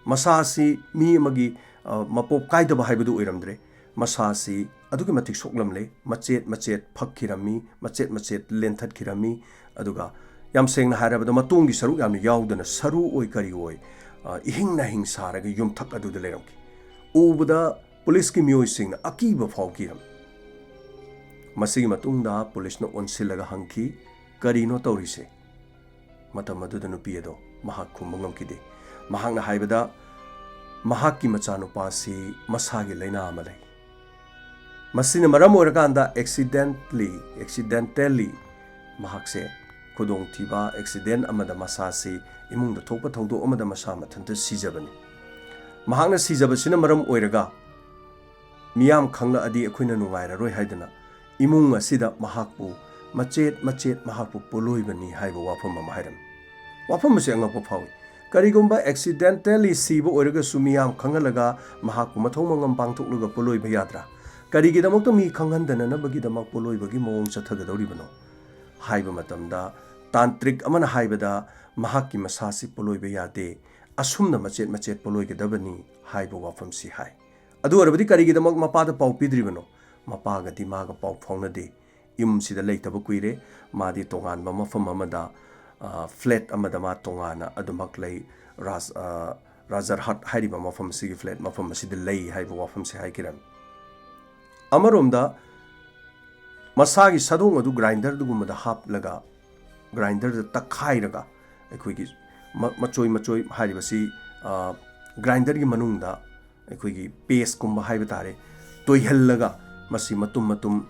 ꯃꯁꯥ ꯑꯁꯤ ꯃꯤ ꯑꯃꯒꯤ, ꯑ, ꯃꯄꯣꯞ ꯀꯥꯏꯗꯕ ꯍꯥꯏꯕꯗꯨ ꯑꯣꯏꯔꯝꯗ꯭ꯔꯦ꯫ ꯃꯁꯥ ꯑꯁꯤ ꯑꯗꯨꯛꯀꯤ ꯃꯇꯤꯛ ꯁꯣꯛꯂꯝꯂꯦ꯫ ꯃꯆꯦꯠ ꯃꯆꯦꯠ ꯐꯛꯈꯤꯔꯝꯃꯤ, ꯃꯆꯦꯠ ꯃꯆꯦꯠ ꯂꯦꯟꯊꯠꯈꯤꯔꯝꯃꯤ꯫ ꯑꯗꯨꯒ ꯌꯥꯝ ꯁꯦꯡꯅ ꯍꯥꯏꯔꯕꯗ ꯃꯇꯣꯡꯒꯤ ꯁꯔꯨꯛ ꯌꯥꯝꯅ ꯌꯥꯎꯗꯅ ꯁꯔꯨ ꯑꯣꯏ ꯀꯔꯤ ꯑꯣꯏ, ꯑ, ꯏꯍꯤꯡ ꯅꯥꯍꯤꯡ ꯁꯥꯔꯒ ꯌꯨꯝꯊꯛ ꯑꯗꯨꯗ ꯂꯩꯔꯝꯈꯤ꯫ ꯎꯕꯗ ꯄꯨꯂꯤꯁꯀꯤ ꯃꯤꯑꯣꯏꯁꯤꯡꯅ ꯑꯀꯤꯕ ꯐꯥꯎꯈꯤꯔꯝꯃꯤ꯫ ꯃꯁꯤꯒꯤ ꯃꯇꯨꯡꯗ ꯄꯨꯂꯤꯁꯅ ꯑꯣꯟꯁꯤꯜꯂꯒ ꯍꯪꯈꯤ, "ꯀꯔꯤꯅꯣ ꯇꯧꯔꯤꯁꯦ?" ꯃꯇꯝ ꯑꯗꯨꯗ ꯅꯨꯄꯤ ꯑꯗꯣ ꯃꯍꯥꯛ ꯈꯨꯝꯕ ꯉꯝꯈꯤꯗꯦ꯫ ꯃꯍꯥꯛꯅ ꯍꯥꯏꯕꯗ, ꯃꯍꯥꯛꯀꯤ ꯃꯆꯥꯅꯨꯄꯥꯁꯤ ꯃꯁꯥꯒꯤ ꯂꯥꯏꯅꯥ ꯑꯃ ꯂꯩ꯫ ꯃꯁꯤꯅ ꯃꯔꯝ ꯑꯣꯏꯔꯀꯥꯟꯗ accidentally, accidentally ꯃꯍꯥꯛꯁꯦ ꯈꯨꯗꯣꯡꯊꯤꯕ accident ꯑꯃꯗ ꯃꯁꯥꯁꯤ, ꯏꯃꯨꯡꯗ ꯊꯣꯛꯄ ꯊꯧꯗꯣꯛ ꯑꯃꯗ ꯃꯁꯥ ꯃꯊꯟꯇ ꯁꯤꯖꯕꯅꯤ꯫ ꯃꯍꯥꯛꯅ ꯁꯤꯖꯕꯁꯤꯅ ꯃꯔꯝ ꯑꯣꯏꯔꯒ ꯃꯤꯌꯥꯝ ꯈꯪꯂꯛꯑꯗꯤ ꯑꯩꯈꯣꯏꯅ ꯅꯨꯡꯉꯥꯏꯔꯔꯣꯏ ꯍꯥꯏꯗꯨꯅ ꯏꯃꯨꯡ ꯑꯁꯤꯗ ꯃꯍꯥꯛꯄꯨ ꯃꯆꯦꯠ ꯃꯆꯦꯠ ꯃꯍꯥꯛꯄꯨ ꯄꯣꯂꯣꯏꯕꯅꯤ ꯍꯥꯏꯕ ꯋꯥꯐꯝ ꯑꯃ ꯍꯥꯏꯔꯝꯃꯤ꯫ ꯋꯥꯐꯝ ꯑꯁꯤ ꯑꯉꯛꯄ ꯐꯥꯎꯏ꯫ ꯀꯔꯤꯒꯨꯝꯕ accidentally ꯁꯤꯕ ꯑꯣꯏꯔꯒꯁꯨ ꯃꯤꯌꯥꯝ ꯈꯪꯍꯜꯂꯒ ꯃꯍꯥꯛꯄꯨ ꯃꯊꯧ ꯃꯉꯝ ꯄꯥꯡꯊꯣꯛꯂꯒ ꯄꯣꯂꯣꯏꯕ ꯌꯥꯗ꯭ꯔꯥ? ꯀꯔꯤꯒꯤꯗꯃꯛꯇ ꯃꯤ ꯈꯪꯍꯟꯗꯅꯅꯕꯒꯤꯗꯃꯛ ꯄꯣꯂꯣꯏꯕꯒꯤ ꯃꯑꯣꯡ ꯆꯠꯊꯒꯗꯧꯔꯤꯕꯅꯣ? ꯍꯥꯏꯕ ꯃꯇꯝꯗ ꯇꯥꯟꯇ꯭ꯔꯤꯛ ꯑꯃꯅ ꯍꯥꯏꯕꯗ ꯃꯍꯥꯛꯀꯤ ꯃꯁꯥꯁꯤ ꯄꯣꯂꯣꯏꯕ ꯌꯥꯗꯦ, ꯑꯁꯨꯝꯅ ꯃꯆꯦꯠ ꯃꯆꯦꯠ ꯄꯣꯂꯣꯏꯒꯗꯕꯅꯤ ꯍꯥꯏꯕ ꯋꯥꯐꯝꯁꯤ ꯍꯥꯏ꯫ ꯑꯗꯨ ꯑꯣꯏꯔꯕꯗꯤ ꯀꯔꯤꯒꯤꯗꯃꯛ ꯃꯄꯥꯗ ꯄꯥꯎ ꯄꯤꯗ꯭ꯔꯤꯕꯅꯣ? ꯃꯄꯥꯒꯗꯤ ꯃꯥꯒ ꯄꯥꯎ ꯐꯥꯎꯅꯗꯦ꯫ ꯌꯨꯝꯁꯤꯗ ꯂꯩꯇꯕ ꯀꯨꯏꯔꯦ꯫ ꯃꯥꯗꯤ ꯇꯣꯉꯥꯟꯕ ꯃꯐꯝ ꯑꯃꯗ, ꯑ, flat ꯑꯃꯗ ꯃꯥ ꯇꯣꯉꯥꯟꯅ ꯑꯗꯨꯃꯛ ꯂꯩ꯫ ꯔꯥꯖ-, ꯑ, ꯔꯥꯖꯔꯍꯥꯠ ꯍꯥꯏꯔꯤꯕ ꯃꯐꯝ ꯑꯁꯤꯒꯤ flat ꯃꯐꯝ ꯑꯁꯤꯗ ꯂꯩ ꯍꯥꯏꯕ ꯋꯥꯐꯝꯁꯦ ꯍꯥꯏꯈꯤꯔꯝꯃꯤ꯫ ꯑꯃꯔꯣꯝꯗ ꯃꯁꯥꯒꯤ ꯁꯥꯗꯣꯡ ꯑꯗꯨ grinderꯗꯨꯒꯨꯝꯕꯗ ꯍꯥꯞꯂꯒ, grinderꯗ ꯇꯛꯈꯥꯏꯔꯒ ꯑꯩꯈꯣꯏꯒꯤ ꯃ-, ꯃꯆꯣꯏ ꯃꯆꯣꯏ ꯍꯥꯏꯔꯤꯕꯁꯤ, ꯑ, grinderꯒꯤ ꯃꯅꯨꯡꯗ ꯑꯩꯈꯣꯏꯒꯤ pasteꯀꯨꯝꯕ ꯍꯥꯏꯕ ꯇꯥꯔꯦ, ꯇꯣꯏꯍꯜꯂꯒ ꯃꯁꯤ ꯃꯇꯨꯝ ꯃꯇꯨꯝ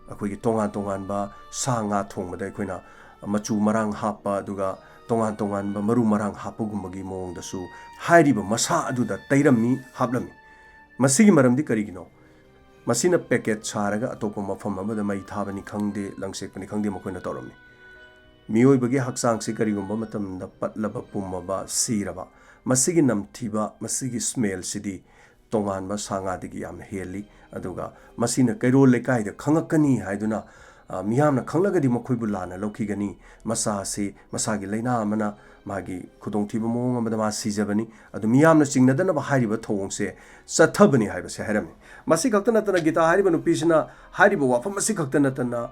ꯑꯩꯈꯣꯏꯒꯤ ꯇꯣꯉꯥꯟ ꯇꯣꯉꯥꯟꯕ ꯁꯥ ꯉꯥ ꯊꯣꯡꯕꯗ ꯑꯩꯈꯣꯏꯅ ꯃꯆꯨ ꯃꯔꯥꯡ ꯍꯥꯞꯄ, ꯑꯗꯨꯒ ꯇꯣꯉꯥꯟ ꯇꯣꯉꯥꯟꯕ ꯃꯔꯨ ꯃꯔꯥꯡ ꯍꯥꯞꯄꯒꯨꯝꯕꯒꯤ ꯃꯑꯣꯡꯗꯁꯨ ꯍꯥꯏꯔꯤꯕ ꯃꯁꯥ ꯑꯗꯨꯗ ꯇꯩꯔꯝꯃꯤ, ꯍꯥꯞꯂꯝꯃꯤ꯫ ꯃꯁꯤꯒꯤ ꯃꯔꯝꯗꯤ ꯀꯔꯤꯒꯤꯅꯣ? ꯃꯁꯤꯅ packet ꯁꯥꯔꯒ ꯑꯇꯣꯞꯄ ꯃꯐꯝ ꯑꯃꯗ ꯃꯩ ꯊꯥꯕꯅꯤ ꯈꯪꯗꯦ, ꯂꯪꯁꯦꯛꯄꯅꯤ ꯈꯪꯗꯦ, ꯃꯈꯣꯏꯅ ꯇꯧꯔꯝꯃꯤ꯫ ꯃꯤꯑꯣꯏꯕꯒꯤ ꯍꯛꯆꯥꯡꯁꯤ ꯀꯔꯤꯒꯨꯝꯕ ꯃꯇꯝꯗ ꯄꯠꯂꯕ, ꯄꯨꯝꯃꯕ, ꯁꯤꯔꯕ, ꯃꯁꯤꯒꯤ ꯅꯝꯊꯤꯕ, ꯃꯁꯤꯒꯤ smellꯁꯤꯗꯤ ꯇꯣꯉꯥꯟꯕ ꯁꯥ ꯉꯥꯗꯒꯤ ꯌꯥꯝꯅ ꯍꯦꯜꯂꯤ꯫ ꯑꯗꯨꯒ ꯃꯁꯤꯅ ꯀꯩꯔꯣꯜ ꯂꯩꯀꯥꯏꯗ ꯈꯪꯉꯛꯀꯅꯤ ꯍꯥꯏꯗꯨꯅ, ꯑ, ꯃꯤꯌꯥꯝꯅ ꯈꯪꯂꯒꯗꯤ ꯃꯈꯣꯏꯕꯨ ꯂꯥꯟꯅ ꯂꯧꯈꯤꯒꯅꯤ꯫ ꯃꯁꯥ ꯑꯁꯤ ꯃꯁꯥꯒꯤ ꯂꯥꯏꯅꯥ ꯑꯃꯅ ꯃꯥꯒꯤ ꯈꯨꯗꯣꯡꯊꯤꯕ ꯃꯑꯣꯡ ꯑꯃꯗ ꯃꯥ ꯁꯤꯖꯕꯅꯤ꯫ ꯑꯗꯨ ꯃꯤꯌꯥꯝꯅ ꯆꯤꯡꯅꯗꯅꯕ ꯍꯥꯏꯔꯤꯕ ꯊꯧꯑꯣꯡꯁꯦ ꯆꯠꯊꯕꯅꯤ ꯍꯥꯏꯕꯁꯦ ꯍꯥꯏꯔꯝꯃꯤ꯫ ꯃꯁꯤ ꯈꯛꯇ ꯅꯠꯇꯅ ꯒꯤꯇꯥ ꯍꯥꯏꯔꯤꯕ ꯅꯨꯄꯤꯁꯤꯅ ꯍꯥꯏꯔꯤꯕ ꯋꯥꯐꯝ ꯑꯁꯤ ꯈꯛꯇ ꯅꯠꯇꯅ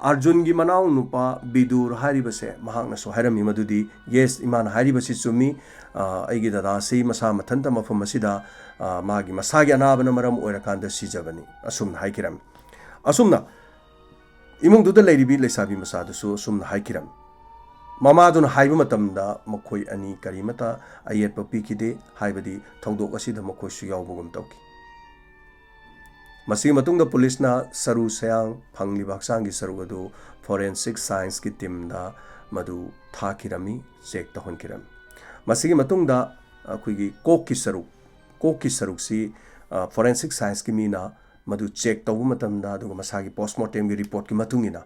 ꯑꯥꯔꯖꯨꯟꯒꯤ ꯃꯅꯥꯎ ꯅꯨꯄꯥ ꯕꯤꯗꯨꯔ ꯍꯥꯏꯔꯤꯕꯁꯦ, ꯃꯍꯥꯛꯅꯁꯨ ꯍꯥꯏꯔꯝꯃꯤ ꯃꯗꯨꯗꯤ, "Yes, ꯏꯃꯥꯅ ꯍꯥꯏꯔꯤꯕꯁꯤ ꯆꯨꯝꯃꯤ꯫ ꯑ, ꯑꯩꯒꯤ ꯗꯗꯥꯁꯤ ꯃꯁꯥ ꯃꯊꯟꯇ ꯃꯐꯝ ꯑꯁꯤꯗ, ꯑ, ꯃꯥꯒꯤ ꯃꯁꯥꯒꯤ ꯑꯅꯥꯕꯅ ꯃꯔꯝ ꯑꯣꯏꯔꯀꯥꯟꯗ ꯁꯤꯖꯕꯅꯤ", ꯑꯁꯨꯝꯅ ꯍꯥꯏꯈꯤꯔꯝꯃꯤ꯫ ꯑꯁꯨꯝꯅ ꯏꯃꯨꯡꯗꯨꯗ ꯂꯩꯔꯤꯕꯤ ꯂꯩꯁꯥꯕꯤ ꯃꯆꯥꯗꯨꯁꯨ ꯑꯁꯨꯝꯅ ꯍꯥꯏꯈꯤꯔꯝꯃꯤ꯫ ꯃꯃꯥꯗꯨꯅ ꯍꯥꯏꯕ ꯃꯇꯝꯗ ꯃꯈꯣꯏ ꯑꯅꯤ ꯀꯔꯤꯃꯠꯇ ꯑꯌꯦꯠꯄ ꯄꯤꯈꯤꯗꯦ, ꯍꯥꯏꯕꯗꯤ ꯊꯧꯗꯣꯛ ꯑꯁꯤꯗ ꯃꯈꯣꯏꯁꯨ ꯌꯥꯎꯕꯒꯨꯝ ꯇꯧꯈꯤ꯫ ꯃꯁꯤꯒꯤ ꯃꯇꯨꯡꯗ ꯄꯨꯂꯤꯁꯅ ꯁꯔꯨ ꯁꯌꯥꯡ, ꯐꯪꯂꯤꯕ ꯍꯛꯆꯥꯡꯒꯤ ꯁꯔꯨꯛ ꯑꯗꯨ forensic scienceꯀꯤ teamꯗ ꯃꯗꯨ ꯊꯥꯈꯤꯔꯝꯃꯤ, check ꯇꯧꯍꯟꯈꯤꯔꯝꯃꯤ꯫ ꯃꯁꯤꯒꯤ ꯃꯇꯨꯡꯗ ꯑꯩꯈꯣꯏꯒꯤ ꯀꯣꯛꯀꯤ ꯁꯔꯨꯛ, ꯀꯣꯛꯀꯤ ꯁꯔꯨꯛꯁꯤ, ꯑ, forensic scienceꯀꯤ ꯃꯤꯅ ꯃꯗꯨ check ꯇꯧꯕ ꯃꯇꯝꯗ, ꯑꯗꯨꯒ ꯃꯁꯥꯒꯤ post mortemꯒꯤ reportꯀꯤ ꯃꯇꯨꯡ ꯏꯟꯅ,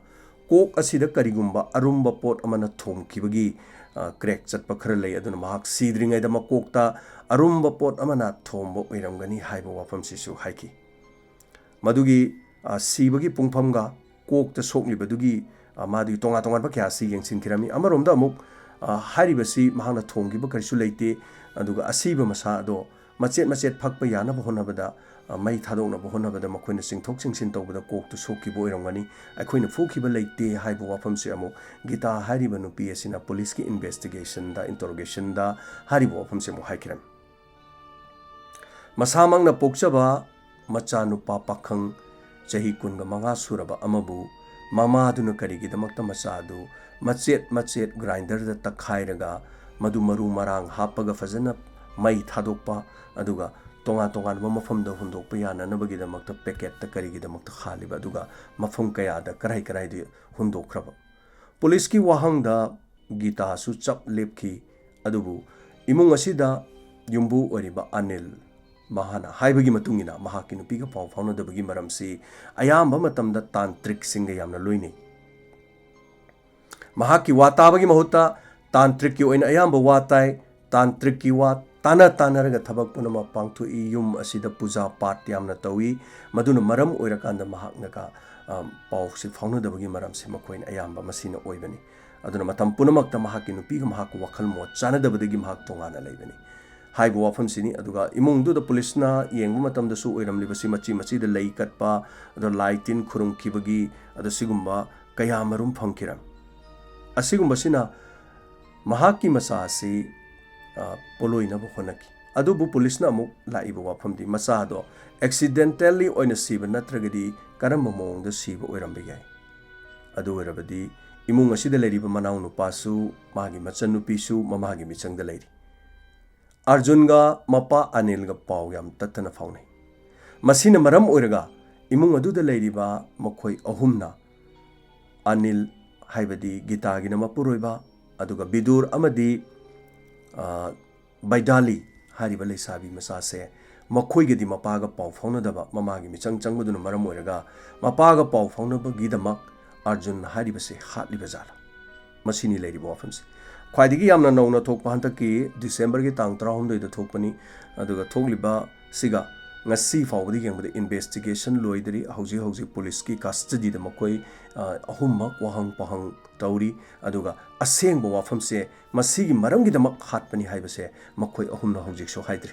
ꯀꯣꯛ ꯑꯁꯤꯗ ꯀꯔꯤꯒꯨꯝꯕ ꯑꯔꯨꯝꯕ ꯄꯣꯠ ꯑꯃꯅ ꯊꯣꯝꯈꯤꯕꯒꯤ, ꯑ, crack ꯆꯠꯄ ꯈꯔ ꯂꯩ, ꯑꯗꯨꯅ ꯃꯍꯥꯛ ꯁꯤꯗ꯭ꯔꯤꯉꯩꯗ ꯃꯀꯣꯛꯇ ꯑꯔꯨꯝꯕ ꯄꯣꯠ ꯑꯃꯅ ꯊꯣꯝꯕ ꯑꯣꯏꯔꯝꯒꯅꯤ ꯍꯥꯏꯕ ꯋꯥꯐꯝꯁꯤꯁꯨ ꯍꯥꯏꯈꯤ꯫ ꯃꯗꯨꯒꯤ, ꯑ, ꯁꯤꯕꯒꯤ ꯄꯨꯡꯐꯝꯒ ꯀꯣꯛꯇ ꯁꯣꯛꯂꯤꯕꯗꯨꯒꯤ, ꯑ, ꯃꯥꯗꯨꯒꯤ ꯇꯣꯉꯥꯟ ꯇꯣꯉꯥꯟꯕ ꯀꯌꯥ ꯑꯁꯤ ꯌꯦꯡꯁꯤꯟꯈꯤꯔꯝꯃꯤ꯫ ꯑꯃꯔꯣꯝꯗ ꯑꯃꯨꯛ, ꯑ, ꯍꯥꯏꯔꯤꯕꯁꯤ ꯃꯍꯥꯛꯅ ꯊꯣꯝꯈꯤꯕ ꯀꯔꯤꯁꯨ ꯂꯩꯇꯦ, ꯑꯗꯨꯒ ꯑꯁꯤꯕ ꯃꯁꯥ ꯑꯗꯣ ꯃꯆꯦꯠ ꯃꯆꯦꯠ ꯐꯛꯄ ꯌꯥꯅꯕ ꯍꯣꯠꯅꯕꯗ, ꯑ, ꯃꯩ ꯊꯥꯗꯣꯛꯅꯕ ꯍꯣꯠꯅꯕꯗ ꯃꯈꯣꯏꯅ ꯆꯤꯡꯊꯣꯛ ꯆꯤꯡꯁꯤꯟ ꯇꯧꯕꯗ ꯀꯣꯛꯇꯨ ꯁꯣꯛꯈꯤꯕ ꯑꯣꯏꯔꯝꯒꯅꯤ꯫ ꯑꯩꯈꯣꯏꯅ ꯐꯨꯈꯤꯕ ꯂꯩꯇꯦ ꯍꯥꯏꯕ ꯋꯥꯐꯝꯁꯤ ꯑꯃꯨꯛ ꯒꯤꯇꯥ ꯍꯥꯏꯔꯤꯕ ꯅꯨꯄꯤ ꯑꯁꯤꯅ ꯄꯨꯂꯤꯁꯀꯤ investigationꯗ, interrogationꯗ ꯍꯥꯏꯔꯤꯕ ꯋꯥꯐꯝꯁꯤ ꯑꯃꯨꯛ ꯍꯥꯏꯈꯤꯔꯝꯃꯤ꯫ ꯃꯁꯥꯃꯛꯅ ꯄꯣꯛꯆꯕ ꯃꯆꯥꯅꯨꯄꯥ ꯄꯥꯈꯪ ꯆꯍꯤ ꯀꯨꯟꯒ ꯃꯉꯥ ꯁꯨꯔꯕ ꯑꯃꯕꯨ ꯃꯃꯥꯗꯨꯅ ꯀꯔꯤꯒꯤꯗꯃꯛꯇ ꯃꯆꯥꯗꯨ ꯃꯆꯦꯠ ꯃꯆꯦꯠ grinderꯗ ꯇꯛꯈꯥꯏꯔꯒ ꯃꯗꯨ ꯃꯔꯨ ꯃꯔꯥꯡ ꯍꯥꯞꯄꯒ ꯐꯖꯅ ꯃꯩ ꯊꯥꯗꯣꯛꯄ, ꯑꯗꯨꯒ ꯇꯣꯉꯥꯟ ꯇꯣꯉꯥꯟꯕ ꯃꯐꯝꯗ ꯍꯨꯟꯗꯣꯛꯄ ꯌꯥꯅꯅꯕꯒꯤꯗꯃꯛꯇ packetꯇ ꯀꯔꯤꯒꯤꯗꯃꯛꯇ ꯍꯥꯜꯂꯤꯕ, ꯑꯗꯨꯒ ꯃꯐꯝ ꯀꯌꯥꯗ ꯀꯔꯥꯏ ꯀꯔꯥꯏꯗ ꯍꯨꯟꯗꯣꯛꯈ꯭ꯔꯕ? ꯄꯨꯂꯤꯁꯀꯤ ꯋꯥꯍꯪꯗ ꯒꯤꯇꯥꯁꯨ ꯆꯞ ꯂꯦꯞꯈꯤ꯫ ꯑꯗꯨꯕꯨ ꯏꯃꯨꯡ ꯑꯁꯤꯗ ꯌꯨꯝꯕꯨ ꯑꯣꯏꯔꯤꯕ ꯑꯅꯤꯜ, ꯃꯍꯥꯛꯅ ꯍꯥꯏꯕꯒꯤ ꯃꯇꯨꯡ ꯏꯟꯅ, ꯃꯍꯥꯛꯀꯤ ꯅꯨꯄꯤꯒ ꯄꯥꯎ ꯐꯥꯎꯅꯗꯕꯒꯤ ꯃꯔꯝꯁꯤ ꯑꯌꯥꯝꯕ ꯃꯇꯝꯗ ꯇꯥꯟꯇ꯭ꯔꯤꯛꯁꯤꯡꯒ ꯌꯥꯝꯅ ꯂꯣꯏꯅꯩ꯫ ꯃꯍꯥꯛꯀꯤ ꯋꯥ ꯇꯥꯕꯒꯤ ꯃꯍꯨꯠꯇ ꯇꯥꯟꯇ꯭ꯔꯤꯛꯀꯤ ꯑꯣꯏꯅ ꯑꯌꯥꯝꯕ ꯋꯥ ꯇꯥꯏ꯫ ꯇꯥꯟꯇ꯭ꯔꯤꯛꯀꯤ ꯋꯥ ꯇꯥꯅ ꯇꯥꯅꯔꯒ ꯊꯕꯛ ꯄꯨꯝꯅꯃꯛ ꯄꯥꯡꯊꯣꯛꯏ꯫ ꯌꯨꯝ ꯑꯁꯤꯗ ꯄꯨꯖꯥ ꯄꯥꯠ ꯌꯥꯝꯅ ꯇꯧꯏ꯫ ꯃꯗꯨꯅ ꯃꯔꯝ ꯑꯣꯏꯔꯀꯥꯟꯗ ꯃꯍꯥꯛꯅꯒ, ꯑ, ꯄꯥꯎꯁꯤ ꯐꯥꯎꯅꯗꯕꯒꯤ ꯃꯔꯝꯁꯤ ꯃꯈꯣꯏꯅ ꯑꯌꯥꯝꯕ ꯃꯁꯤꯅ ꯑꯣꯏꯕꯅꯤ꯫ ꯑꯗꯨꯅ ꯃꯇꯝ ꯄꯨꯝꯅꯃꯛꯇ ꯃꯍꯥꯛꯀꯤ ꯅꯨꯄꯤꯒ ꯃꯍꯥꯛꯀ ꯋꯥꯈꯜ ꯃꯣꯠ ꯆꯥꯅꯗꯕꯗꯒꯤ ꯃꯍꯥꯛ ꯇꯣꯉꯥꯟꯅ ꯂꯩꯕꯅꯤ꯫ ꯍꯥꯏꯕ ꯋꯥꯐꯝꯁꯤꯅꯤ꯫ ꯑꯗꯨꯒ ꯏꯃꯨꯡꯗꯨꯗ ꯄꯨꯂꯤꯁꯅ ꯌꯦꯡꯕ ꯃꯇꯝꯗꯁꯨ ꯑꯣꯏꯔꯝꯂꯤꯕꯁꯤ ꯃꯆꯤ ꯃꯆꯤꯗ ꯂꯩ ꯀꯠꯄ, ꯑꯗꯣ ꯂꯥꯏ ꯇꯤꯟ ꯈꯨꯔꯨꯝꯈꯤꯕꯒꯤ, ꯑꯗꯣ ꯁꯤꯒꯨꯝꯕ ꯀꯌꯥ ꯃꯔꯨꯝ ꯐꯪꯈꯤꯔꯝꯃꯤ꯫ ꯑꯁꯤꯒꯨꯝꯕꯁꯤꯅ ꯃꯍꯥꯛꯀꯤ ꯃꯆꯥ ꯑꯁꯤ, ꯑ, ꯄꯣꯂꯣꯏꯅꯕ ꯍꯣꯠꯅꯈꯤ꯫ ꯑꯗꯨꯕꯨ ꯄꯨꯂꯤꯁꯅ ꯑꯃꯨꯛ ꯂꯥꯛꯏꯕ ꯋꯥꯐꯝꯗꯤ ꯃꯆꯥꯗꯣ accidentally ꯑꯣꯏꯅ ꯁꯤꯕ ꯅꯠꯇ꯭ꯔꯒꯗꯤ ꯀꯔꯝꯕ ꯃꯑꯣꯡꯗ ꯁꯤꯕ ꯑꯣꯏꯔꯝꯕ ꯌꯥꯏ? ꯑꯗꯨ ꯑꯣꯏꯔꯕꯗꯤ ꯏꯃꯨꯡ ꯑꯁꯤꯗ ꯂꯩꯔꯤꯕ ꯃꯅꯥꯎꯅꯨꯄꯥꯁꯨ, ꯃꯥꯒꯤ ꯃꯆꯟꯅꯨꯄꯤꯁꯨ ꯃꯃꯥꯒꯤ ꯃꯤꯆꯪꯗ ꯂꯩꯔꯤ꯫ ꯑꯔꯖꯨꯟꯒ ꯃꯄꯥ ꯑꯅꯤꯜꯒ ꯄꯥꯎ ꯌꯥꯝ ꯇꯠꯇꯅ ꯐꯥꯎꯅꯩ꯫ ꯃꯁꯤꯅ ꯃꯔꯝ ꯑꯣꯏꯔꯒ ꯏꯃꯨꯡ ꯑꯗꯨꯗ ꯂꯩꯔꯤꯕ ꯃꯈꯣꯏ ꯑꯍꯨꯝꯅ, ꯑꯅꯤꯜ ꯍꯥꯏꯕꯗꯤ ꯒꯤꯇꯥꯒꯤꯅ ꯃꯄꯨꯔꯣꯏꯕ, ꯑꯗꯨꯒ ꯕꯤꯗꯨꯔ ꯑꯃꯗꯤ, ꯑ, ꯕꯩꯗꯥꯂꯤ ꯍꯥꯏꯔꯤꯕ ꯂꯩꯁꯥꯕꯤ ꯃꯆꯥꯁꯦ, ꯃꯈꯣꯏꯒꯗꯤ ꯃꯄꯥꯒ ꯄꯥꯎ ꯐꯥꯎꯅꯗꯕ, ꯃꯃꯥꯒꯤ ꯃꯤꯆꯪ ꯆꯪꯕꯗꯨꯅ ꯃꯔꯝ ꯑꯣꯏꯔꯒ ꯃꯄꯥꯒ ꯄꯥꯎ ꯐꯥꯎꯅꯕꯒꯤꯗꯃꯛ ꯑꯔꯖꯨꯟ ꯍꯥꯏꯔꯤꯕꯁꯦ ꯍꯥꯠꯂꯤꯕ ꯖꯥꯠꯂ? ꯃꯁꯤꯅꯤ ꯂꯩꯔꯤꯕ ꯋꯥꯐꯝꯁꯦ꯫ ꯈ꯭ꯋꯥꯏꯗꯒꯤ ꯌꯥꯝꯅ ꯅꯧꯅ ꯊꯣꯛꯄ ꯍꯟꯗꯛꯀꯤ ꯗꯤꯁꯦꯝꯕꯔꯒꯤ ꯇꯥꯡ ꯇꯔꯥꯍꯨꯝꯗꯣꯏꯗ ꯊꯣꯛꯄꯅꯤ꯫ ꯑꯗꯨꯒ ꯊꯣꯛꯂꯤꯕ ꯁꯤꯒ ꯉꯁꯤ ꯐꯥꯎꯕꯗ ꯌꯦꯡꯕꯗ investigation ꯂꯣꯏꯗ꯭ꯔꯤ꯫ ꯍꯧꯖꯤꯛ ꯍꯧꯖꯤꯛ ꯄꯨꯂꯤꯁꯀꯤ custody ꯗ ꯃꯈꯣꯏ, ꯑ, ꯑꯍꯨꯝꯃꯛ ꯋꯥꯍꯪ ꯄꯥꯎꯍꯪ ꯇꯧꯔꯤ꯫ ꯑꯗꯨꯒ ꯑꯁꯦꯡꯕ ꯋꯥꯐꯝꯁꯦ ꯃꯁꯤꯒꯤ ꯃꯔꯝꯒꯤꯗꯃꯛ ꯍꯥꯠꯄꯅꯤ ꯍꯥꯏꯕꯁꯦ ꯃꯈꯣꯏ ꯑꯍꯨꯝꯅ ꯍꯧꯖꯤꯛꯁꯨ ꯍꯥꯏꯗ꯭ꯔꯤ꯫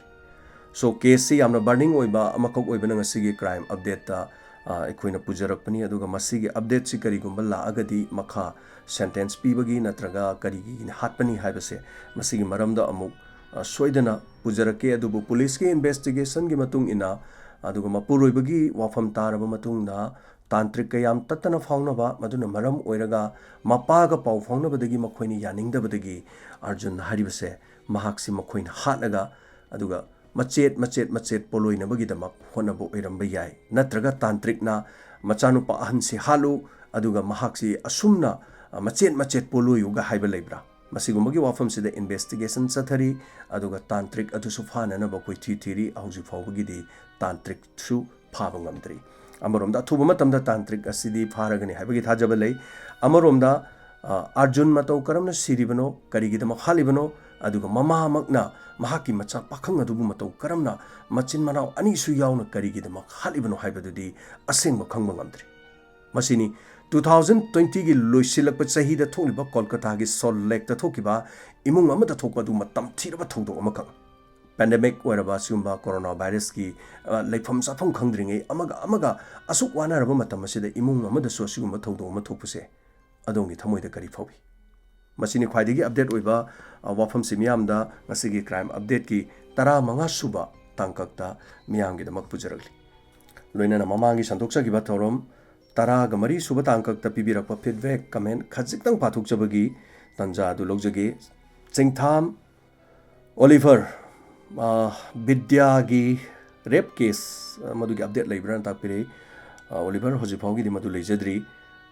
So, case ꯁꯤ ꯌꯥꯝꯅ burning ꯑꯣꯏꯕ ꯑꯃꯈꯛ ꯑꯣꯏꯕꯅ ꯉꯁꯤꯒꯤ crime update ꯇ, ꯑ, ꯑꯩꯈꯣꯏꯅ ꯄꯨꯖꯔꯛꯄꯅꯤ꯫ ꯑꯗꯨꯒ ꯃꯁꯤꯒꯤ update ꯁꯤ ꯀꯔꯤꯒꯨꯝꯕ ꯂꯥꯛꯑꯒꯗꯤ ꯃꯈꯥ sentence ꯄꯤꯕꯒꯤ ꯅꯠꯇ꯭ꯔꯒ ꯀꯔꯤꯒꯤ ꯍꯥꯠꯄꯅꯤ ꯍꯥꯏꯕꯁꯦ ꯃꯁꯤꯒꯤ ꯃꯔꯝꯗ ꯑꯃꯨꯛ, ꯑ, ꯁꯣꯏꯗꯅ ꯄꯨꯖꯔꯛꯀꯦ꯫ ꯑꯗꯨꯕꯨ ꯄꯨꯂꯤꯁꯀꯤ investigation ꯒꯤ ꯃꯇꯨꯡ ꯏꯟꯅ, ꯑꯗꯨꯒ ꯃꯄꯨꯔꯣꯏꯕꯒꯤ ꯋꯥꯐꯝ ꯇꯥꯔꯕ ꯃꯇꯨꯡꯗ, ꯇꯥꯟꯇ꯭ꯔꯤꯛ ꯀꯌꯥꯝ ꯇꯠꯇꯅ ꯐꯥꯎꯅꯕ, ꯃꯗꯨꯅ ꯃꯔꯝ ꯑꯣꯏꯔꯒ ꯃꯄꯥꯒ ꯄꯥꯎ ꯐꯥꯎꯅꯕꯗꯒꯤ ꯃꯈꯣꯏꯅ ꯌꯥꯅꯤꯡꯗꯕꯗꯒꯤ ꯑꯔꯖꯨꯟ ꯍꯥꯏꯔꯤꯕꯁꯦ ꯃꯍꯥꯛꯁꯤ ꯃꯈꯣꯏꯅ ꯍꯥꯠꯂꯒ, ꯑꯗꯨꯒ ꯃꯆꯦꯠ ꯃꯆꯦꯠ ꯃꯆꯦꯠ ꯄꯣꯂꯣꯏꯅꯕꯒꯤꯗꯃꯛ ꯍꯣꯠꯅꯕ ꯑꯣꯏꯔꯝꯕ ꯌꯥꯏ꯫ ꯅꯠꯇ꯭ꯔꯒ ꯇꯥꯟꯇ꯭ꯔꯤꯛꯅ ꯃꯆꯥꯅꯨꯄꯥ ꯑꯍꯟꯁꯤ ꯍꯥꯠꯂꯨ, ꯑꯗꯨꯒ ꯃꯍꯥꯛꯁꯤ ꯑꯁꯨꯝꯅ, ꯑ, ꯃꯆꯦꯠ ꯃꯆꯦꯠ ꯄꯣꯂꯣꯏꯌꯨꯒ ꯍꯥꯏꯕ ꯂꯩꯕ꯭ꯔꯥ? ꯃꯁꯤꯒꯨꯝꯕꯒꯤ ꯋꯥꯐꯝꯁꯤꯗ investigation ꯆꯠꯊꯔꯤ꯫ ꯑꯗꯨꯒ ꯇꯥꯟꯇ꯭ꯔꯤꯛ ꯑꯗꯨꯁꯨ ꯐꯥꯅꯅꯕ ꯀꯣꯏꯊꯤ ꯊꯤꯔꯤ꯫ ꯍꯧꯖꯤꯛ ꯐꯥꯎꯕꯒꯤꯗꯤ ꯇꯥꯟꯇ꯭ꯔꯤꯛꯁꯨ ꯐꯥꯕ ꯉꯝꯗ꯭ꯔꯤ꯫ ꯑꯃꯔꯣꯝꯗ ꯑꯊꯨꯕ ꯃꯇꯝꯗ ꯇꯥꯟꯇ꯭ꯔꯤꯛ ꯑꯁꯤꯗꯤ ꯐꯥꯔꯒꯅꯤ ꯍꯥꯏꯕꯒꯤ ꯊꯥꯖꯕ ꯂꯩ꯫ ꯑꯃꯔꯣꯝꯗ, ꯑ, ꯑꯔꯖꯨꯟ ꯃꯇꯧ ꯀꯔꯝꯅ ꯁꯤꯔꯤꯕꯅꯣ, ꯀꯔꯤꯒꯤꯗꯃꯛ ꯍꯥꯠꯂꯤꯕꯅꯣ, ꯑꯗꯨꯒ ꯃꯃꯥꯃꯛꯅ ꯃꯍꯥꯛꯀꯤ ꯃꯆꯥ ꯄꯥꯈꯪ ꯑꯗꯨꯕꯨ ꯃꯇꯧ ꯀꯔꯝꯅ, ꯃꯆꯤꯟ ꯃꯅꯥꯎ ꯑꯅꯤꯁꯨ ꯌꯥꯎꯅ ꯀꯔꯤꯒꯤꯗꯃꯛ ꯍꯥꯠꯂꯤꯕꯅꯣ ꯍꯥꯏꯕꯗꯨꯗꯤ ꯑꯁꯦꯡꯕ ꯈꯪꯕ ꯉꯝꯗ꯭ꯔꯤ꯫ ꯃꯁꯤꯅꯤ two thousand twenty ꯒꯤ ꯂꯣꯏꯁꯤꯜꯂꯛꯄ ꯆꯍꯤꯗ ꯊꯣꯛꯂꯤꯕ ꯀꯣꯜꯀꯇꯥꯒꯤ ꯁꯣꯜ ꯂꯦꯛꯇ ꯊꯣꯛꯈꯤꯕ ꯏꯃꯨꯡ ꯑꯃꯗ ꯊꯣꯛꯄ ꯑꯗꯨ ꯃꯇꯝ ꯊꯤꯔꯕ ꯊꯧꯗꯣꯛ ꯑꯃꯈꯛ꯫ ꯄꯦꯟꯗꯦꯃꯤꯛ ꯑꯣꯏꯔꯕ ꯑꯁꯤꯒꯨꯝꯕ ꯀꯣꯔꯣꯅꯥ ꯚꯥꯏꯔꯁꯀꯤ, ꯑ, ꯂꯩꯐꯝ ꯆꯥꯐꯝ ꯈꯪꯗ꯭ꯔꯤꯉꯩ, ꯑꯃꯒ ꯑꯃꯒ ꯑꯁꯨꯛ ꯋꯥꯅꯔꯕ ꯃꯇꯝ ꯑꯁꯤꯗ ꯏꯃꯨꯡ ꯑꯃꯗꯁꯨ ꯑꯁꯤꯒꯨꯝꯕ ꯊꯧꯗꯣꯛ ꯑꯃ ꯊꯣꯛꯄꯁꯦ ꯑꯗꯣꯝꯒꯤ ꯊꯃꯣꯏꯗ ꯀꯔꯤ ꯐꯥꯎꯏ? ꯃꯁꯤꯅꯤ ꯈ꯭ꯋꯥꯏꯗꯒꯤ ꯑꯞꯗꯦꯠ ꯑꯣꯏꯕ, ꯑ, ꯋꯥꯐꯝꯁꯤ ꯃꯤꯌꯥꯝꯗ ꯉꯁꯤꯒꯤ ꯀ꯭ꯔꯥꯏꯝ ꯑꯞꯗꯦꯠꯀꯤ ꯇꯔꯥꯃꯉꯥ ꯁꯨꯕ ꯇꯥꯡꯀꯛꯇ ꯃꯤꯌꯥꯝꯒꯤꯗꯃꯛ ꯄꯨꯖꯔꯛꯂꯤ꯫ ꯂꯣꯏꯅꯅ ꯃꯃꯥꯡꯒꯤ ꯁꯟꯗꯣꯛꯆꯈꯤꯕ ꯊꯧꯔꯝ ꯇꯔꯥꯒ ꯃꯔꯤ ꯁꯨꯕ ꯇꯥꯡꯀꯛꯇ ꯄꯤꯕꯤꯔꯛꯄ ꯐꯤꯗꯕꯦꯛ ꯀꯃꯦꯟ ꯈꯖꯤꯛꯇꯪ ꯄꯥꯊꯣꯛꯆꯕꯒꯤ ꯇꯥꯟꯖꯥ ꯑꯗꯨ ꯂꯧꯖꯒꯦ꯫ ꯆꯤꯡꯊꯥꯝ ꯑꯣꯂꯤꯚꯔ, ꯑ, ꯕꯤꯗ꯭ꯌꯥꯒꯤ ꯔꯦꯞ ꯀꯦꯁ, ꯑ, ꯃꯗꯨꯒꯤ ꯑꯞꯗꯦꯠ ꯂꯩꯕ꯭ꯔꯥꯅ ꯇꯥꯛꯄꯤꯔꯛꯏ꯫ ꯑ, ꯑꯣꯂꯤꯚꯔ, ꯍꯧꯖꯤꯛ ꯐꯥꯎꯒꯤꯗꯤ ꯃꯗꯨ ꯂꯩꯖꯗ꯭ꯔꯤ꯫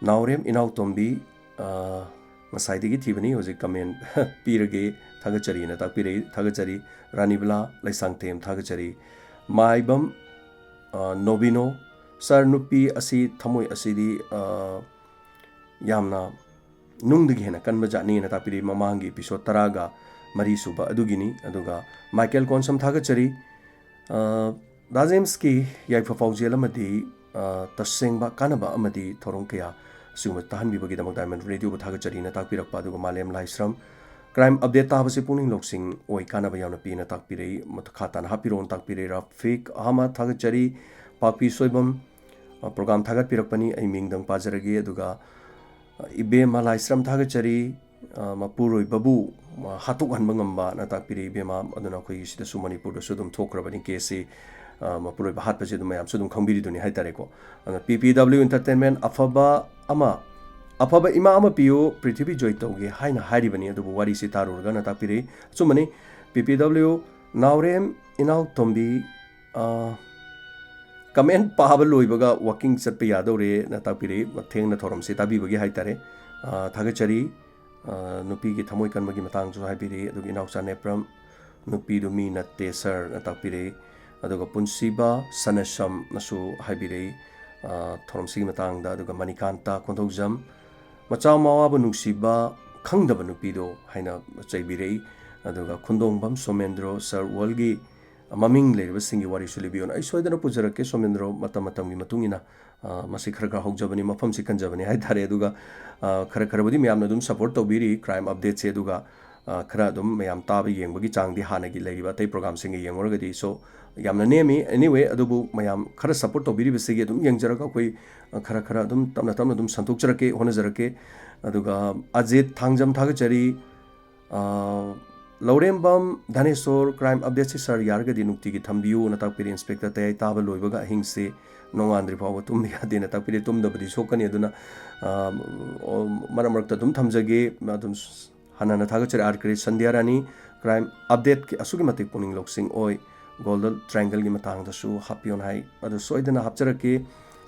ꯅꯥꯎꯔꯦꯝ ꯏꯅꯥꯎꯇꯣꯝꯕꯤ, ꯑ, ꯉꯁꯥꯏꯗꯒꯤ ꯊꯤꯕꯅꯤ, ꯍꯧꯖꯤꯛ ꯀꯃꯦꯟ ꯄꯤꯔꯒꯦ, ꯊꯥꯒꯠꯆꯔꯤꯅ ꯇꯥꯛꯄꯤꯔꯛꯏ, ꯊꯥꯒꯠꯆꯔꯤ꯫ ꯔꯥꯅꯤꯕꯂꯥ ꯂꯩꯁꯥꯡꯊꯦꯝ, ꯊꯥꯒꯠꯆꯔꯤ꯫ ꯃꯥꯏꯕꯝ, ꯑ, ꯅꯣꯕꯤꯅꯣ, ꯁꯥꯔ, ꯅꯨꯄꯤ ꯑꯁꯤ ꯊꯃꯣꯏ ꯑꯁꯤꯗꯤ, ꯑ, ꯌꯥꯝꯅ ꯅꯨꯡꯗꯒꯤ ꯍꯦꯟꯅ ꯀꯟꯕ ꯖꯥꯠꯅꯤꯅ ꯇꯥꯛꯄꯤꯔꯛꯏ꯫ ꯃꯃꯥꯡꯒꯤ ꯏꯄꯤꯁꯣꯠ ꯇꯔꯥꯒ ꯃꯔꯤ ꯁꯨꯕ ꯑꯗꯨꯒꯤꯅꯤ꯫ ꯑꯗꯨꯒ ꯃꯥꯏꯀꯦꯜ ꯀꯣꯟꯁꯝ, ꯊꯥꯒꯠꯆꯔꯤ꯫ ꯑ, ꯗꯥ ꯖꯦꯝꯁꯀꯤ ꯌꯥꯏꯐ ꯄꯥꯎꯖꯦꯜ ꯑꯃꯗꯤ, ꯑ, ꯇꯁꯦꯡꯕ ꯀꯥꯟꯅꯕ ꯑꯃꯗꯤ ꯊꯧꯔꯝ ꯀꯌꯥ ꯑꯁꯤꯒꯨꯝꯕ ꯇꯥꯍꯟꯕꯤꯕꯒꯤꯗꯃꯛ ꯗꯥꯏꯃꯟ ꯔꯦꯗꯤꯑꯣꯕꯨ ꯊꯥꯒꯠꯆꯔꯤꯅ ꯇꯥꯛꯄꯤꯔꯛꯄ, ꯑꯗꯨꯒ ꯃꯥꯂꯦꯝ ꯂꯥꯏꯁ꯭ꯔꯝ, ꯀ꯭ꯔꯥꯏꯝ ꯑꯞꯗꯦꯠ ꯇꯥꯕꯁꯤ ꯄꯨꯛꯅꯤꯡ ꯂꯧꯁꯤꯡ ꯑꯣꯏ, ꯀꯥꯟꯅꯕ ꯌꯥꯝꯅ ꯄꯤꯅ ꯇꯥꯛꯄꯤꯔꯛꯏ꯫ ꯃꯈꯥ ꯇꯥꯅ ꯍꯥꯞꯄꯤꯔꯛꯑꯣꯅ ꯇꯥꯛꯄꯤꯔꯛꯏ꯫ ꯔꯥꯐꯤꯛ ꯑꯍꯃꯗ, ꯊꯥꯒꯠꯆꯔꯤ꯫ ꯄꯥꯛꯄꯤ ꯁꯣꯏꯕꯝ, ꯑ, ꯄ꯭ꯔꯣꯒ꯭ꯔꯥꯝ ꯊꯥꯒꯠꯄꯤꯔꯛꯄꯅꯤ, ꯑꯩ ꯃꯤꯡꯗꯪ ꯄꯥꯖꯔꯒꯦ꯫ ꯑꯗꯨꯒ, ꯑ, ꯏꯕꯦꯝꯃ ꯂꯥꯏꯁ꯭ꯔꯝ, ꯊꯥꯒꯠꯆꯔꯤ꯫ ꯑ, ꯃꯄꯨꯔꯣꯏꯕꯕꯨ, ꯑ, ꯍꯥꯠꯇꯣꯛꯍꯟꯕ ꯉꯝꯕꯅ ꯇꯥꯛꯄꯤꯔꯤ, ꯏꯕꯦꯝꯃ꯫ ꯑꯗꯨꯅ ꯑꯩꯈꯣꯏꯒꯤ ꯁꯤꯗꯁꯨ, ꯃꯅꯤꯄꯨꯔꯗꯁꯨ ꯑꯗꯨꯝ ꯊꯣꯛꯈ꯭ꯔꯕꯅꯤ ꯀꯦꯁꯁꯤ꯫ ꯑ, ꯃꯄꯨꯔꯣꯏꯕ ꯍꯥꯠꯄꯁꯤ ꯑꯗꯨꯝ ꯃꯌꯥꯝꯁꯨ ꯑꯗꯨꯝ ꯈꯪꯕꯤꯔꯤꯗꯨꯅꯤ ꯍꯥꯏꯇꯥꯔꯦꯀꯣ꯫ ꯑꯗꯨꯅ ꯄꯤ ꯄꯤ ꯗꯕ꯭ꯂꯤꯎ ꯏꯟꯇꯔꯇꯦꯟꯃꯦꯟ, ꯑꯐꯕ ꯑꯃ, ꯑꯐꯕ ꯏꯃꯥ ꯑꯃ ꯄꯤꯌꯨ, ꯄ꯭ꯔꯤꯊꯤꯕꯤ ꯖꯣꯏ ꯇꯧꯒꯦ ꯍꯥꯏꯅ ꯍꯥꯏꯔꯤꯕꯅꯤ, ꯑꯗꯨꯕꯨ ꯋꯥꯔꯤꯁꯤ ꯇꯥꯔꯨꯔꯒꯅ ꯇꯥꯛꯄꯤꯔꯤ꯫ ꯑꯆꯨꯝꯕꯅꯤ, ꯄꯤ ꯄꯤ ꯗꯕ꯭ꯂꯤꯎ, ꯅꯥꯎꯔꯦꯝ ꯏꯅꯥꯎ ꯇꯣꯝꯕꯤ, ꯑ, ꯀꯃꯦꯟ ꯄꯥꯕ ꯂꯣꯏꯕꯒ ꯋꯥꯀꯤꯡ ꯆꯠꯄ ꯌꯥꯗꯧꯔꯦꯅ ꯇꯥꯛꯄꯤꯔꯛꯏ꯫ ꯊꯦꯡꯅ ꯊꯧꯔꯝꯁꯤ ꯇꯥꯕꯤꯕꯒꯤ ꯍꯥꯏꯇꯥꯔꯦ꯫ ꯑ, ꯊꯥꯒꯠꯆꯔꯤ꯫ ꯑ, ꯅꯨꯄꯤꯒꯤ ꯊꯃꯣꯏ ꯀꯟꯕꯒꯤ ꯃꯇꯥꯡꯁꯨ ꯍꯥꯏꯕꯤꯔꯛꯏ꯫ ꯑꯗꯨꯒ ꯏꯅꯥꯎꯆꯥ ꯅꯦꯄ꯭ꯔꯝ, "ꯅꯨꯄꯤꯗꯨ ꯃꯤ ꯅꯠꯇꯦ ꯁꯥꯔꯅ" ꯇꯥꯛꯄꯤꯔꯛꯏ꯫ ꯑꯗꯨꯒ ꯄꯨꯟꯁꯤꯕ ꯁꯅꯁꯝꯅꯁꯨ ꯍꯥꯏꯕꯤꯔꯛꯏ, ꯑ, ꯊꯧꯔꯝꯁꯤꯒꯤ ꯃꯇꯥꯡꯗ꯫ ꯑꯗꯨꯒ ꯃꯅꯤꯀꯥꯟꯇ ꯀꯣꯟꯊꯧꯖꯝ, "ꯃꯆꯥ ꯃꯋꯥꯕꯨ ꯅꯨꯡꯁꯤꯕ ꯈꯪꯗꯕ ꯅꯨꯄꯤꯗꯣ" ꯍꯥꯏꯅ ꯆꯩꯕꯤꯔꯛꯏ꯫ ꯑꯗꯨꯒ ꯈꯨꯟꯗꯣꯡꯕꯝ ꯁꯣꯃꯦꯟꯗ꯭ꯔꯣ, "ꯁꯥꯔ ꯋꯥꯔꯜꯒꯤ ꯃꯃꯤꯡ ꯂꯩꯔꯕꯁꯤꯡꯒꯤ ꯋꯥꯔꯤꯁꯨ ꯂꯤꯕꯤꯌꯨꯅ" ꯑꯩ ꯁꯣꯏꯗꯅ ꯄꯨꯖꯔꯛꯀꯦ ꯁꯣꯃꯦꯟꯗ꯭ꯔꯣ, ꯃꯇꯝ ꯃꯇꯝꯒꯤ ꯃꯇꯨꯡ ꯏꯟꯅ꯫ ꯑ, ꯃꯁꯤ ꯈꯔ ꯈꯔ ꯍꯧꯖꯕꯅꯤ, ꯃꯐꯝꯁꯤ ꯀꯟꯖꯕꯅꯤ ꯍꯥꯏꯇꯥꯔꯦ꯫ ꯑꯗꯨꯒ, ꯑ, ꯈꯔ ꯈꯔꯕꯨꯗꯤ ꯃꯌꯥꯝꯅ ꯑꯗꯨꯝ ꯁꯄꯣꯔꯠ ꯇꯧꯕꯤꯔꯤ ꯀ꯭ꯔꯥꯏꯝ ꯑꯞꯗꯦꯠꯁꯦ꯫ ꯑꯗꯨꯒ, ꯑ, ꯈꯔ ꯑꯗꯨꯝ ꯃꯌꯥꯝ ꯇꯥꯕ ꯌꯦꯡꯕꯒꯤ ꯆꯥꯡꯗꯤ ꯍꯥꯟꯅꯒꯤ ꯂꯩꯔꯤꯕ ꯑꯇꯩ programꯁꯤꯡꯒ ꯌꯦꯡꯉꯨꯔꯒꯗꯤ꯫ So, ꯌꯥꯝꯅ ꯅꯦꯝꯃꯤ꯫ Anyway, ꯑꯗꯨꯕꯨ ꯃꯌꯥꯝ ꯈꯔ support ꯇꯧꯕꯤꯔꯤꯕꯁꯤꯒꯤ ꯑꯗꯨꯝ ꯌꯦꯡꯖꯔꯒ ꯑꯩꯈꯣꯏ, ꯑ, ꯈꯔ ꯈꯔ ꯑꯗꯨꯝ ꯇꯞꯅ ꯇꯞꯅ ꯑꯗꯨꯝ ꯁꯟꯗꯣꯛꯆꯔꯛꯀꯦ, ꯍꯣꯠꯅꯖꯔꯛꯀꯦ꯫ ꯑꯗꯨꯒ ꯑꯖꯤꯠ ꯊꯥꯡꯖꯝ ꯊꯥꯒꯠꯆꯔꯤ꯫ ꯑ, ꯂꯧꯔꯦꯝꯕꯝ ꯙꯅꯦꯁꯣꯔ, crime updateꯁꯤ sir ꯌꯥꯔꯒꯗꯤ ꯅꯨꯡꯇꯤꯒꯤ ꯊꯝꯕꯤꯌꯨꯅ ꯇꯥꯛꯄꯤꯔꯤ꯫ Inspector ꯇꯌꯥꯏ ꯇꯥꯕ ꯂꯣꯏꯕꯒ ꯑꯍꯤꯡꯁꯦ ꯅꯣꯡꯉꯥꯟꯗ꯭ꯔꯤ ꯐꯥꯎꯕ ꯇꯨꯝꯕ ꯌꯥꯗꯦꯅ ꯇꯥꯛꯄꯤꯔꯤ꯫ ꯇꯨꯝꯗꯕꯗꯤ ꯁꯣꯛꯀꯅꯤ, ꯑꯗꯨꯅ, ꯑ, ꯑꯣ, ꯃꯔꯛ ꯃꯔꯛꯇ ꯑꯗꯨꯝ ꯊꯝꯖꯒꯦ꯫ ꯑꯗꯨꯝ ꯍꯟꯅ ꯍꯟꯅ ꯊꯥꯒꯠꯆꯔꯤ꯫ ꯑꯥꯔ ꯀꯦ ꯁꯟꯙ꯭ꯌꯥ ꯔꯥꯅꯤ, crime updateꯀꯤ ꯑꯁꯨꯛꯀꯤ ꯃꯇꯤꯛ ꯄꯨꯛꯅꯤꯡ ꯂꯧꯁꯤꯡ ꯑꯣꯏ꯫ Golden Triangleꯒꯤ ꯃꯇꯥꯡꯗꯁꯨ ꯍꯥꯞꯄꯤꯌꯣꯅ ꯍꯥꯏ, ꯑꯗꯨ ꯁꯣꯏꯗꯅ ꯍꯥꯞꯆꯔꯛꯀꯦ꯫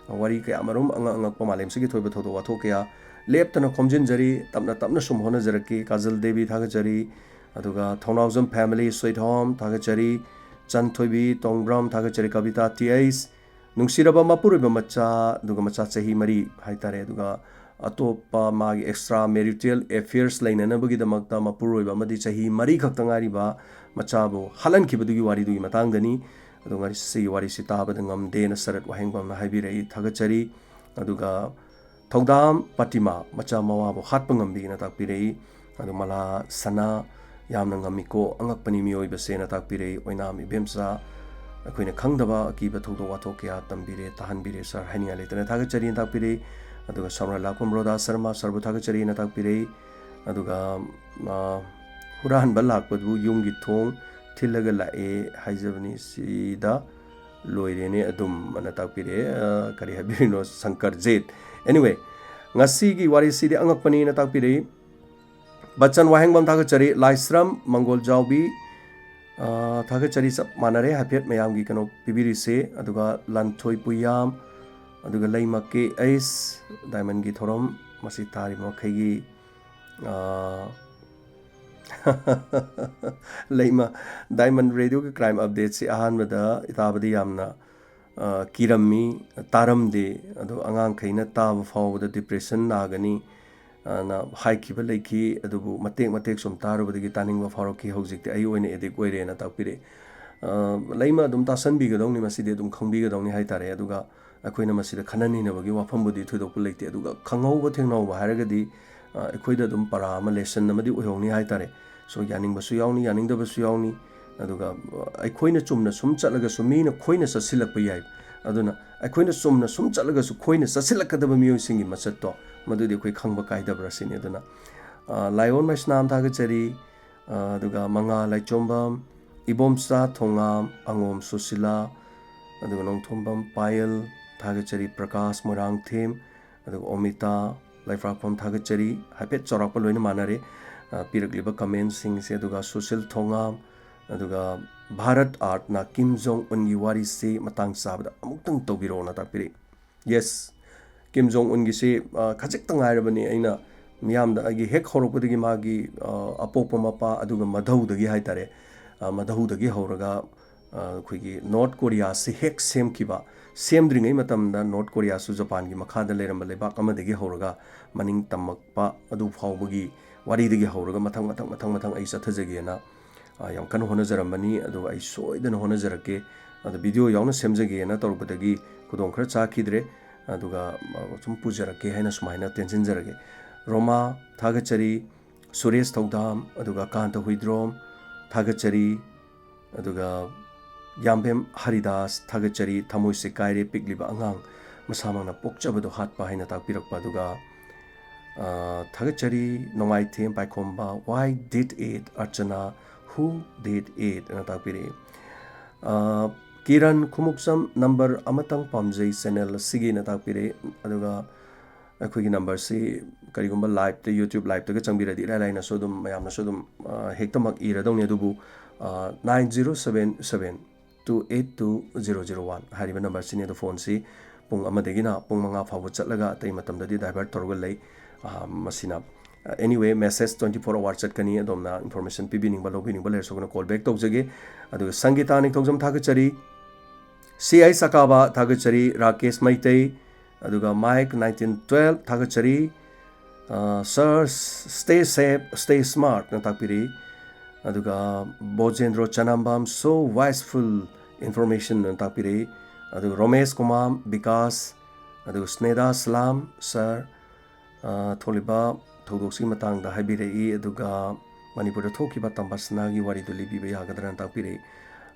ꯋꯥꯔꯤ ꯀꯌꯥ ꯃꯔꯨꯝ ꯑꯉꯛ ꯑꯉꯛꯄ ꯃꯥꯂꯦꯝꯁꯤꯒꯤ ꯊꯣꯏꯕ ꯊꯧꯗꯣꯛ ꯋꯥꯊꯣꯛ ꯀꯌꯥ ꯂꯦꯞꯇꯅ ꯈꯣꯝꯖꯤꯟꯖꯔꯤ, ꯇꯞꯅ ꯇꯞꯅ ꯁꯨꯝ ꯍꯣꯠꯅꯖꯔꯛꯀꯤ꯫ ꯀꯥꯖꯜ ꯗꯦꯕꯤ ꯊꯥꯒꯠꯆꯔꯤ, ꯑꯗꯨꯒ ꯊꯧꯅꯥꯎꯖꯝ family, sweet home ꯊꯥꯒꯠꯆꯔꯤ, ꯆꯟꯊꯣꯏꯕꯤ, ꯇꯣꯡꯕ꯭ꯔꯥꯝ ꯊꯥꯒꯠꯆꯔꯤ, ꯀꯕꯤꯇꯥ ꯇꯤ ꯑꯩꯁ, ꯅꯨꯡꯁꯤꯔꯕ ꯃꯄꯨꯔꯣꯏꯕ ꯃꯆꯥ, ꯑꯗꯨꯒ ꯃꯆꯥ ꯆꯍꯤ ꯃꯔꯤ ꯍꯥꯏꯇꯥꯔꯦ, ꯑꯗꯨꯒ ꯑꯇꯣꯞꯄ ꯃꯥꯒꯤ extra marital affairs ꯂꯩꯅꯅꯕꯒꯤꯗꯃꯛꯇ ꯃꯄꯨꯔꯣꯏꯕ ꯑꯃꯗꯤ ꯆꯍꯤ ꯃꯔꯤ ꯈꯛꯇ ꯉꯥꯏꯔꯤꯕ ꯃꯆꯥꯕꯨ ꯍꯥꯠꯍꯟꯈꯤꯕꯗꯨꯒꯤ ꯋꯥꯔꯤꯗꯨꯒꯤ ꯃꯇꯥꯡꯗꯅꯤ꯫ ꯑꯗꯨ ꯉꯁꯤꯒꯤ ꯋꯥꯔꯤꯁꯤ ꯇꯥꯕꯗ ꯉꯝꯗꯦꯅ ꯁꯔꯠ ꯋꯥꯍꯦꯡꯕꯝꯅ ꯍꯥꯏꯕꯤꯔꯛꯏ, ꯊꯥꯒꯠꯆꯔꯤ꯫ ꯑꯗꯨꯒ ꯊꯧꯗꯥꯝ ꯄꯇꯤꯃꯥ, ꯃꯆꯥ ꯃꯋꯥꯕꯨ ꯍꯥꯠꯄ ꯉꯝꯕꯤꯅ ꯇꯥꯛꯄꯤꯔꯛꯏ꯫ ꯑꯗꯨ ꯃꯂꯥ ꯁꯅꯥ, ꯌꯥꯝꯅ ꯉꯝꯃꯤꯀꯣ, ꯑꯉꯛꯄꯅꯤ ꯃꯤꯑꯣꯏꯕꯁꯦꯅ ꯇꯥꯛꯄꯤꯔꯛꯏ꯫ ꯑꯣꯏꯅꯥꯝ ꯏꯕꯦꯝꯆꯥ, ꯑꯩꯈꯣꯏꯅ ꯈꯪꯗꯕ ꯑꯀꯤꯕ ꯊꯧꯗꯣꯛ ꯋꯥꯊꯣꯛ ꯀꯌꯥ ꯇꯝꯕꯤꯔꯦ, ꯇꯥꯍꯟꯕꯤꯔꯦ sir, ꯍꯥꯏꯅꯤꯡꯉꯥꯏ ꯂꯩꯇꯅ ꯊꯥꯒꯠꯆꯔꯤꯅ ꯇꯥꯛꯄꯤꯔꯛꯏ꯫ ꯑꯗꯨꯒ ꯁꯝꯔꯥꯏ ꯂꯥꯛꯄꯝ ꯔꯣꯗꯥ ꯁꯔꯃ, sirꯕꯨ ꯊꯥꯒꯠꯆꯔꯤꯅ ꯇꯥꯛꯄꯤꯔꯛꯏ꯫ ꯑꯗꯨꯒ, ꯑ, ꯍꯨꯔꯥꯟꯕ ꯂꯥꯛꯄꯗꯨꯕꯨ ꯌꯨꯝꯒꯤ ꯊꯣꯡ ꯊꯤꯜꯂꯒ ꯂꯥꯛꯑꯦ ꯍꯥꯏꯖꯕꯅꯤ, ꯁꯤꯗ ꯂꯣꯏꯔꯦꯅꯦ ꯑꯗꯨꯝ ꯑꯅ ꯇꯥꯛꯄꯤꯔꯛꯑꯦ꯫ ꯑ, ꯀꯔꯤ ꯍꯥꯏꯕꯤꯔꯤꯅꯣ, ꯁꯪꯀꯔꯖꯤꯠ? Anyway, ꯉꯁꯤꯒꯤ ꯋꯥꯔꯤꯁꯤꯗꯤ ꯑꯉꯛꯄꯅꯤꯅ ꯇꯥꯛꯄꯤꯔꯛꯏ꯫ ꯕꯆꯟ ꯋꯥꯍꯦꯡꯕꯝ ꯊꯥꯒꯠꯆꯔꯤ, ꯂꯥꯏꯁ꯭ꯔꯝ ꯃꯪꯒꯣꯜꯖꯥꯎꯕꯤ, ꯑ, ꯊꯥꯒꯠꯆꯔꯤ, ꯆꯞ ꯃꯥꯟꯅꯔꯦ, ꯍꯥꯏꯐꯦꯠ ꯃꯌꯥꯝꯒꯤ ꯀꯩꯅꯣ ꯄꯤꯕꯤꯔꯤꯁꯦ꯫ ꯑꯗꯨꯒ ꯂꯟꯊꯣꯏ ꯄꯨꯌꯥꯝ, ꯑꯗꯨꯒ ꯂꯩꯃ ꯀꯦ ꯑꯩꯁ, ꯗꯥꯏꯃꯟꯒꯤ ꯊꯧꯔꯝ, ꯃꯁꯤ ꯇꯥꯔꯤꯕ ꯃꯈꯩꯒꯤ, ꯑ, ꯂꯩꯃ, ꯗꯥꯏꯃꯟ ꯔꯦꯗꯤꯑꯣꯒꯤ crime updateꯁꯤ ꯑꯍꯥꯟꯕꯗ ꯇꯥꯕꯗꯤ ꯌꯥꯝꯅ, ꯑ, ꯀꯤꯔꯝꯃꯤ, ꯇꯥꯔꯝꯗꯦ꯫ ꯑꯗꯣ ꯑꯉꯥꯡꯈꯩꯅ ꯇꯥꯕ ꯐꯥꯎꯕꯗ depression ꯅꯥꯒꯅꯤ, ꯑꯅ ꯍꯥꯏꯈꯤꯕ ꯂꯩꯈꯤ꯫ ꯑꯗꯨꯕꯨ ꯃꯇꯦꯛ ꯃꯇꯦꯛ ꯁꯨꯝ ꯇꯥꯔꯨꯕꯗꯒꯤ ꯇꯥꯅꯤꯡꯕ ꯐꯥꯎꯔꯛꯈꯤ꯫ ꯍꯧꯖꯤꯛꯇꯤ ꯑꯩ ꯑꯣꯏꯅ addict ꯑꯣꯏꯔꯦꯅ ꯇꯥꯛꯄꯤꯔꯛꯑꯦ꯫ ꯑ, ꯂꯩꯃ ꯑꯗꯨꯝ ꯇꯥꯁꯟꯕꯤꯒꯗꯧꯅꯤ, ꯃꯁꯤꯗꯤ ꯑꯗꯨꯝ ꯈꯪꯕꯤꯒꯗꯧꯅꯤ ꯍꯥꯏꯇꯥꯔꯦ꯫ ꯑꯗꯨꯒ ꯑꯩꯈꯣꯏꯅ ꯃꯁꯤꯗ ꯈꯟꯅ ꯅꯩꯅꯕꯒꯤ ꯋꯥꯐꯝꯕꯨꯗꯤ ꯊꯣꯏꯗꯣꯛꯄ ꯂꯩꯇꯦ꯫ ꯑꯗꯨꯒ ꯈꯪꯍꯧꯕ ꯊꯦꯡꯅꯍꯧꯕ ꯍꯥꯏꯔꯒꯗꯤ, ꯑ, ꯑꯩꯈꯣꯏꯗ ꯑꯗꯨꯝ ꯄꯔꯥ ꯑꯃ, ꯂꯦꯁꯟ ꯑꯃꯗꯤ ꯑꯣꯏꯍꯧꯅꯤ ꯍꯥꯏꯇꯥꯔꯦ꯫ ꯁꯣ, ꯌꯥꯅꯤꯡꯕꯁꯨ ꯌꯥꯎꯅꯤ, ꯌꯥꯅꯤꯡꯗꯕꯁꯨ ꯌꯥꯎꯅꯤ꯫ ꯑꯗꯨꯒ, ꯑ, ꯑꯩꯈꯣꯏꯅ ꯆꯨꯝꯅ ꯁꯨꯝ ꯆꯠꯂꯒꯁꯨ ꯃꯤꯅ ꯈꯣꯏꯅ ꯆꯠꯁꯤꯜꯂꯛꯄ ꯌꯥꯏ꯫ ꯑꯗꯨꯅ ꯑꯩꯈꯣꯏꯅ ꯆꯨꯝꯅ ꯁꯨꯝ ꯆꯠꯂꯒꯁꯨ ꯈꯣꯏꯅ ꯆꯠꯁꯤꯜꯂꯛꯀꯗꯕ ꯃꯤꯑꯣꯏꯁꯤꯡꯒꯤ ꯃꯁꯛꯇꯣ, ꯃꯗꯨꯗꯤ ꯑꯩꯈꯣꯏ ꯈꯪꯕ ꯀꯥꯏꯗꯕ꯭ꯔꯥ ꯁꯤꯅꯤ꯫ ꯑꯗꯨꯅ, ꯑ, ꯂꯥꯏꯑꯣꯟ ꯃꯩꯁꯅꯥꯝ ꯊꯥꯒꯠꯆꯔꯤ, ꯑ, ꯑꯗꯨꯒ ꯃꯉꯥ ꯂꯥꯏꯆꯣꯝꯕꯝ, ꯏꯕꯣꯝꯆꯥ ꯊꯣꯉꯥꯝ, ꯑꯉꯣꯝ ꯁꯨꯁꯤꯂꯥ, ꯑꯗꯨꯒ ꯅꯣꯡꯊꯣꯝꯕꯝ ꯄꯥꯌꯜ ꯊꯥꯒꯠꯆꯔꯤ, ꯄ꯭ꯔꯀꯥꯁ ꯃꯣꯏꯔꯥꯡꯊꯦꯝ, ꯑꯗꯨꯒ ꯑꯣꯃꯤꯇꯥ ꯂꯩꯐ꯭ꯔꯥꯛꯐꯝ ꯊꯥꯒꯠꯆꯔꯤ꯫ ꯍꯥꯏꯐꯦꯠ ꯆꯥꯎꯔꯥꯛꯄ ꯂꯣꯏꯅ ꯃꯥꯟꯅꯔꯦ, ꯑ, ꯄꯤꯔꯛꯂꯤꯕ ꯀꯃꯦꯟꯁꯤꯡꯁꯦ꯫ ꯑꯗꯨꯒ ꯁꯨꯁꯤꯜ ꯊꯣꯉꯥꯝ, ꯑꯗꯨꯒ ꯚꯥꯔꯠ ꯑꯥꯔꯠꯅ ꯀꯤꯝ ꯖꯣꯡ ꯎꯟꯒꯤ ꯋꯥꯔꯤꯁꯤ ꯃꯇꯥꯡ ꯆꯥꯕꯗ ꯑꯃꯨꯛꯇꯪ ꯇꯧꯕꯤꯔꯛꯑꯣꯅ ꯇꯥꯛꯄꯤꯔꯛꯏ꯫ ꯌꯦꯁ, ꯀꯤꯝ ꯖꯣꯡ ꯎꯟꯒꯤꯁꯤ, ꯑ, ꯈꯖꯤꯛꯇ ꯉꯥꯏꯔꯕꯅꯤ ꯑꯩꯅ ꯃꯤꯌꯥꯝꯗ ꯑꯩꯒꯤ ꯍꯦꯛ ꯍꯧꯔꯛꯄꯗꯒꯤ ꯃꯥꯒꯤ, ꯑ, ꯑꯄꯣꯛꯄ ꯃꯄꯥ, ꯑꯗꯨꯒ ꯃꯙꯧꯗꯒꯤ ꯍꯥꯏꯇꯥꯔꯦ, ꯑ, ꯃꯙꯧꯗꯒꯤ ꯍꯧꯔꯒ, ꯑ, ꯑꯩꯈꯣꯏꯒꯤ ꯅꯣꯔꯠ ꯀꯣꯔꯤꯌꯥꯁꯤ ꯍꯦꯛ ꯁꯦꯝꯈꯤꯕ, ꯁꯦꯝꯗ꯭ꯔꯤꯉꯩ ꯃꯇꯝꯗ ꯅꯣꯔꯠ ꯀꯣꯔꯤꯌꯥꯁꯨ ꯖꯄꯥꯟꯒꯤ ꯃꯈꯥꯗ ꯂꯩꯔꯝꯕ ꯂꯩꯕꯥꯛ ꯑꯃꯗꯒꯤ ꯍꯧꯔꯒ ꯃꯅꯤꯡ ꯇꯝꯃꯛꯄ ꯑꯗꯨ ꯐꯥꯎꯕꯒꯤ ꯋꯥꯔꯤꯗꯒꯤ ꯍꯧꯔꯒ ꯃꯊꯪ, ꯃꯊꯪ, ꯃꯊꯪ, ꯃꯊꯪ ꯑꯩ ꯆꯠꯊꯖꯒꯦꯅ, ꯑ, ꯌꯥꯝ ꯀꯟꯅ ꯍꯣꯠꯅꯖꯔꯝꯕꯅꯤ꯫ ꯑꯗꯨꯒ ꯑꯩ ꯁꯣꯏꯗꯅ ꯍꯣꯠꯅꯖꯔꯛꯀꯦ꯫ ꯑꯗꯣ ꯚꯤꯗꯤꯑꯣ ꯌꯥꯎꯅ ꯁꯦꯝꯖꯒꯦꯅ ꯇꯧꯔꯛꯄꯗꯒꯤ ꯈꯨꯗꯣꯡ ꯈꯔ ꯆꯥꯈꯤꯗ꯭ꯔꯦ꯫ ꯑꯗꯨꯒ, ꯑ, ꯁꯨꯝ ꯄꯨꯖꯔꯛꯀꯦ ꯍꯥꯏꯅ ꯁꯨꯃꯥꯏꯅ ꯇꯦꯟꯁꯤꯟꯖꯔꯒꯦ꯫ ꯔꯣꯃꯥ ꯊꯥꯒꯠꯆꯔꯤ, ꯁꯨꯔꯦꯁ ꯊꯧꯗꯥꯝ, ꯑꯗꯨꯒ ꯀꯥꯟꯇ ꯍꯨꯏꯗ꯭ꯔꯣꯝ ꯊꯥꯒꯠꯆꯔꯤ, ꯑꯗꯨꯒ ꯌꯥꯝꯕꯦꯝ ꯍꯔꯤꯗꯥꯁ ꯊꯥꯒꯠꯆꯔꯤ, ꯊꯃꯣꯏꯁꯦ ꯀꯥꯏꯔꯦ, ꯄꯤꯛꯂꯤꯕ ꯑꯉꯥꯡ ꯃꯁꯥꯃꯛꯅ ꯄꯣꯛꯆꯕꯗꯣ ꯍꯥꯠꯄ ꯍꯥꯏꯅ ꯇꯥꯛꯄꯤꯔꯛꯄ꯫ ꯑꯗꯨꯒ, ꯑ, ꯊꯥꯒꯠꯆꯔꯤ, ꯅꯣꯡꯃꯥꯏꯊꯦꯝ ꯄꯥꯏꯈꯣꯝꯕ, "Why did it, Archana? Who did it?" ꯑꯅ ꯇꯥꯛꯄꯤꯔꯛꯏ꯫ ꯑ, ꯀꯤꯔꯟ ꯈꯨꯃꯨꯛꯆꯝ, "ꯅꯝꯕꯔ ꯑꯃꯇꯪ ꯄꯥꯝꯖꯩ ꯆꯦꯅꯦꯜ ꯑꯁꯤꯒꯤꯅ" ꯇꯥꯛꯄꯤꯔꯛꯏ꯫ ꯑꯗꯨꯒ ꯑꯩꯈꯣꯏꯒꯤ ꯅꯝꯕꯔꯁꯤ ꯀꯔꯤꯒꯨꯝꯕ ꯂꯥꯏꯞꯇ, YouTube ꯂꯥꯏꯞꯇꯒ ꯆꯪꯕꯤꯔꯗꯤ ꯏꯔꯥꯏ ꯂꯥꯏꯅꯁꯨ ꯑꯗꯨꯝ, ꯃꯌꯥꯝꯅꯁꯨ ꯑꯗꯨꯝ, ꯑ, ꯍꯦꯛꯇꯃꯛ ꯏꯔꯗꯧꯅꯤ꯫ ꯑꯗꯨꯕꯨ, ꯑ, nine zero seven seven two eight two zero zero one ꯍꯥꯏꯔꯤꯕ ꯅꯝꯕꯔꯁꯤꯅꯤ꯫ ꯑꯗꯣ ꯐꯣꯟꯁꯤ ꯄꯨꯡ ꯑꯃꯗꯒꯤꯅ ꯄꯨꯡ ꯃꯉꯥ ꯐꯥꯎꯕ ꯆꯠꯂꯒ ꯑꯇꯩ ꯃꯇꯝꯗꯗꯤ ꯗꯥꯏꯚꯔꯠ ꯇꯧꯔꯒ ꯂꯩ꯫ ꯑ, ꯃꯁꯤꯅ, ꯑ, anyway, message twenty four hour ꯆꯠꯀꯅꯤ꯫ ꯑꯗꯣꯝꯅ information ꯄꯤꯕꯤꯅꯤꯡꯕ, ꯂꯧꯕꯤꯅꯤꯡꯕ ꯂꯩꯔꯁꯨ ꯑꯩꯈꯣꯏꯅ call back ꯇꯧꯖꯒꯦ꯫ ꯑꯗꯨꯒ ꯁꯪꯒꯤꯇꯥ ꯅꯤꯡꯊꯧꯖꯝ ꯊꯥꯒꯠꯆꯔꯤ꯫ ꯁꯤ ꯑꯩꯆ ꯑꯀꯥꯕ ꯊꯥꯒꯠꯆꯔꯤ, ꯔꯥꯀꯦꯁ ꯃꯩꯇꯩ, ꯑꯗꯨꯒ ꯃꯥꯏꯛ nineteen twelve ꯊꯥꯒꯠꯆꯔꯤ꯫ ꯑ, "Sir, stay safe, stay smart" ꯅ ꯇꯥꯛꯄꯤꯔꯤ꯫ ꯑꯗꯨꯒ ꯕꯣꯖꯦꯟꯗ꯭ꯔꯣ ꯆꯅꯥꯝꯕꯝ, "So wiseful information" ꯅ ꯇꯥꯛꯄꯤꯔꯤ꯫ ꯑꯗꯨꯒ ꯔꯣꯃꯦꯁ ꯀꯨꯃꯥꯝ, ꯕꯤꯀꯥꯁ, ꯑꯗꯨꯒ ꯁ꯭ꯅꯦꯗꯥ ꯁꯂꯥꯝ, "Sir, ꯑ, ꯊꯣꯛꯂꯤꯕ ꯊꯧꯗꯣꯛꯁꯤꯒꯤ ꯃꯇꯥꯡꯗ ꯍꯥꯏꯕꯤꯔꯛꯏ, ꯑꯗꯨꯒ ꯃꯅꯤꯄꯨꯔꯗ ꯊꯣꯛꯈꯤꯕ ꯇꯝꯕꯁꯅꯥꯒꯤ ꯋꯥꯔꯤꯗꯨ ꯂꯤꯕꯤꯕ ꯌꯥꯒꯗ꯭ꯔꯅ ꯇꯥꯛꯄꯤꯔꯛꯏ꯫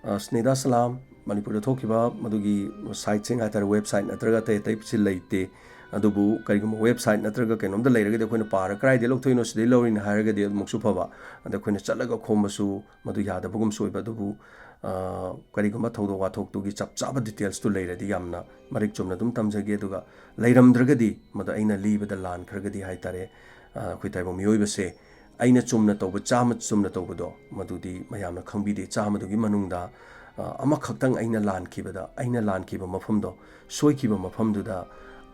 ꯑ, ꯁ꯭ꯅꯦꯗꯥ ꯁꯂꯥꯝ, ꯃꯅꯤꯄꯨꯔꯗ ꯊꯣꯛꯈꯤꯕ ꯃꯗꯨꯒꯤ ꯁꯥꯏꯠꯁꯤꯡ ꯍꯥꯏꯇꯥꯔꯦ, ꯋꯦꯕꯁꯥꯏꯠ ꯅꯠꯇ꯭ꯔꯒ ꯑꯇꯩ ꯑꯇꯩꯁꯤ ꯂꯩꯇꯦ꯫ ꯑꯗꯨꯕꯨ ꯀꯔꯤꯒꯨꯝꯕ ꯋꯦꯕꯁꯥꯏꯠ ꯅꯠꯇ꯭ꯔꯒ ꯀꯩꯅꯣꯝꯗ ꯂꯩꯔꯒꯗꯤ ꯑꯩꯈꯣꯏꯅ ꯄꯥꯔ ꯀꯗꯥꯏꯗꯒꯤ ꯂꯧꯊꯣꯛꯏꯅꯣ, ꯁꯤꯗꯩ ꯂꯧꯔꯤꯅꯤ ꯍꯥꯏꯔꯒꯗꯤ ꯑꯗꯨꯃꯛꯁꯨ ꯐꯕ꯫ ꯑꯗ ꯑꯩꯈꯣꯏꯅ ꯆꯠꯂꯒ ꯈꯣꯝꯕꯁꯨ ꯃꯗꯨ ꯌꯥꯗꯕꯒꯨꯝꯁꯨ ꯑꯣꯏꯕ꯫ ꯑꯗꯨꯕꯨ, ꯑ, ꯀꯔꯤꯒꯨꯝꯕ ꯊꯧꯗꯣꯛ ꯋꯥꯊꯣꯛꯇꯨꯒꯤ ꯆꯞ ꯆꯥꯕ ꯗꯤꯇꯦꯜꯁꯇꯨ ꯂꯩꯔꯗꯤ ꯌꯥꯝꯅ ꯃꯔꯤꯛ ꯆꯨꯝꯅ ꯑꯗꯨꯝ ꯇꯝꯖꯒꯦ꯫ ꯑꯗꯨꯒ ꯂꯩꯔꯝꯗ꯭ꯔꯒꯗꯤ, ꯃꯗꯨ ꯑꯩꯅ ꯂꯤꯕꯗ ꯂꯥꯟꯈ꯭ꯔꯒꯗꯤ ꯍꯥꯏꯇꯥꯔꯦ, ꯑ, ꯑꯩꯈꯣꯏ ꯇꯥꯏꯕꯪ ꯃꯤꯑꯣꯏꯕꯁꯦ ꯑꯩꯅ ꯆꯨꯝꯅ ꯇꯧꯕ, ꯆꯥꯝꯃ ꯆꯨꯝꯅ ꯇꯧꯕꯗꯣ, ꯃꯗꯨꯗꯤ ꯃꯌꯥꯝꯅ ꯈꯪꯕꯤꯗꯦ꯫ ꯆꯥꯝꯃꯗꯨꯒꯤ ꯃꯅꯨꯡꯗ, ꯑ, ꯑꯃꯈꯛꯇꯪ ꯑꯩꯅ ꯂꯥꯟꯈꯤꯕꯗ, ꯑꯩꯅ ꯂꯥꯟꯈꯤꯕ ꯃꯐꯝꯗꯣ, ꯁꯣꯏꯈꯤꯕ ꯃꯐꯝꯗꯨꯗ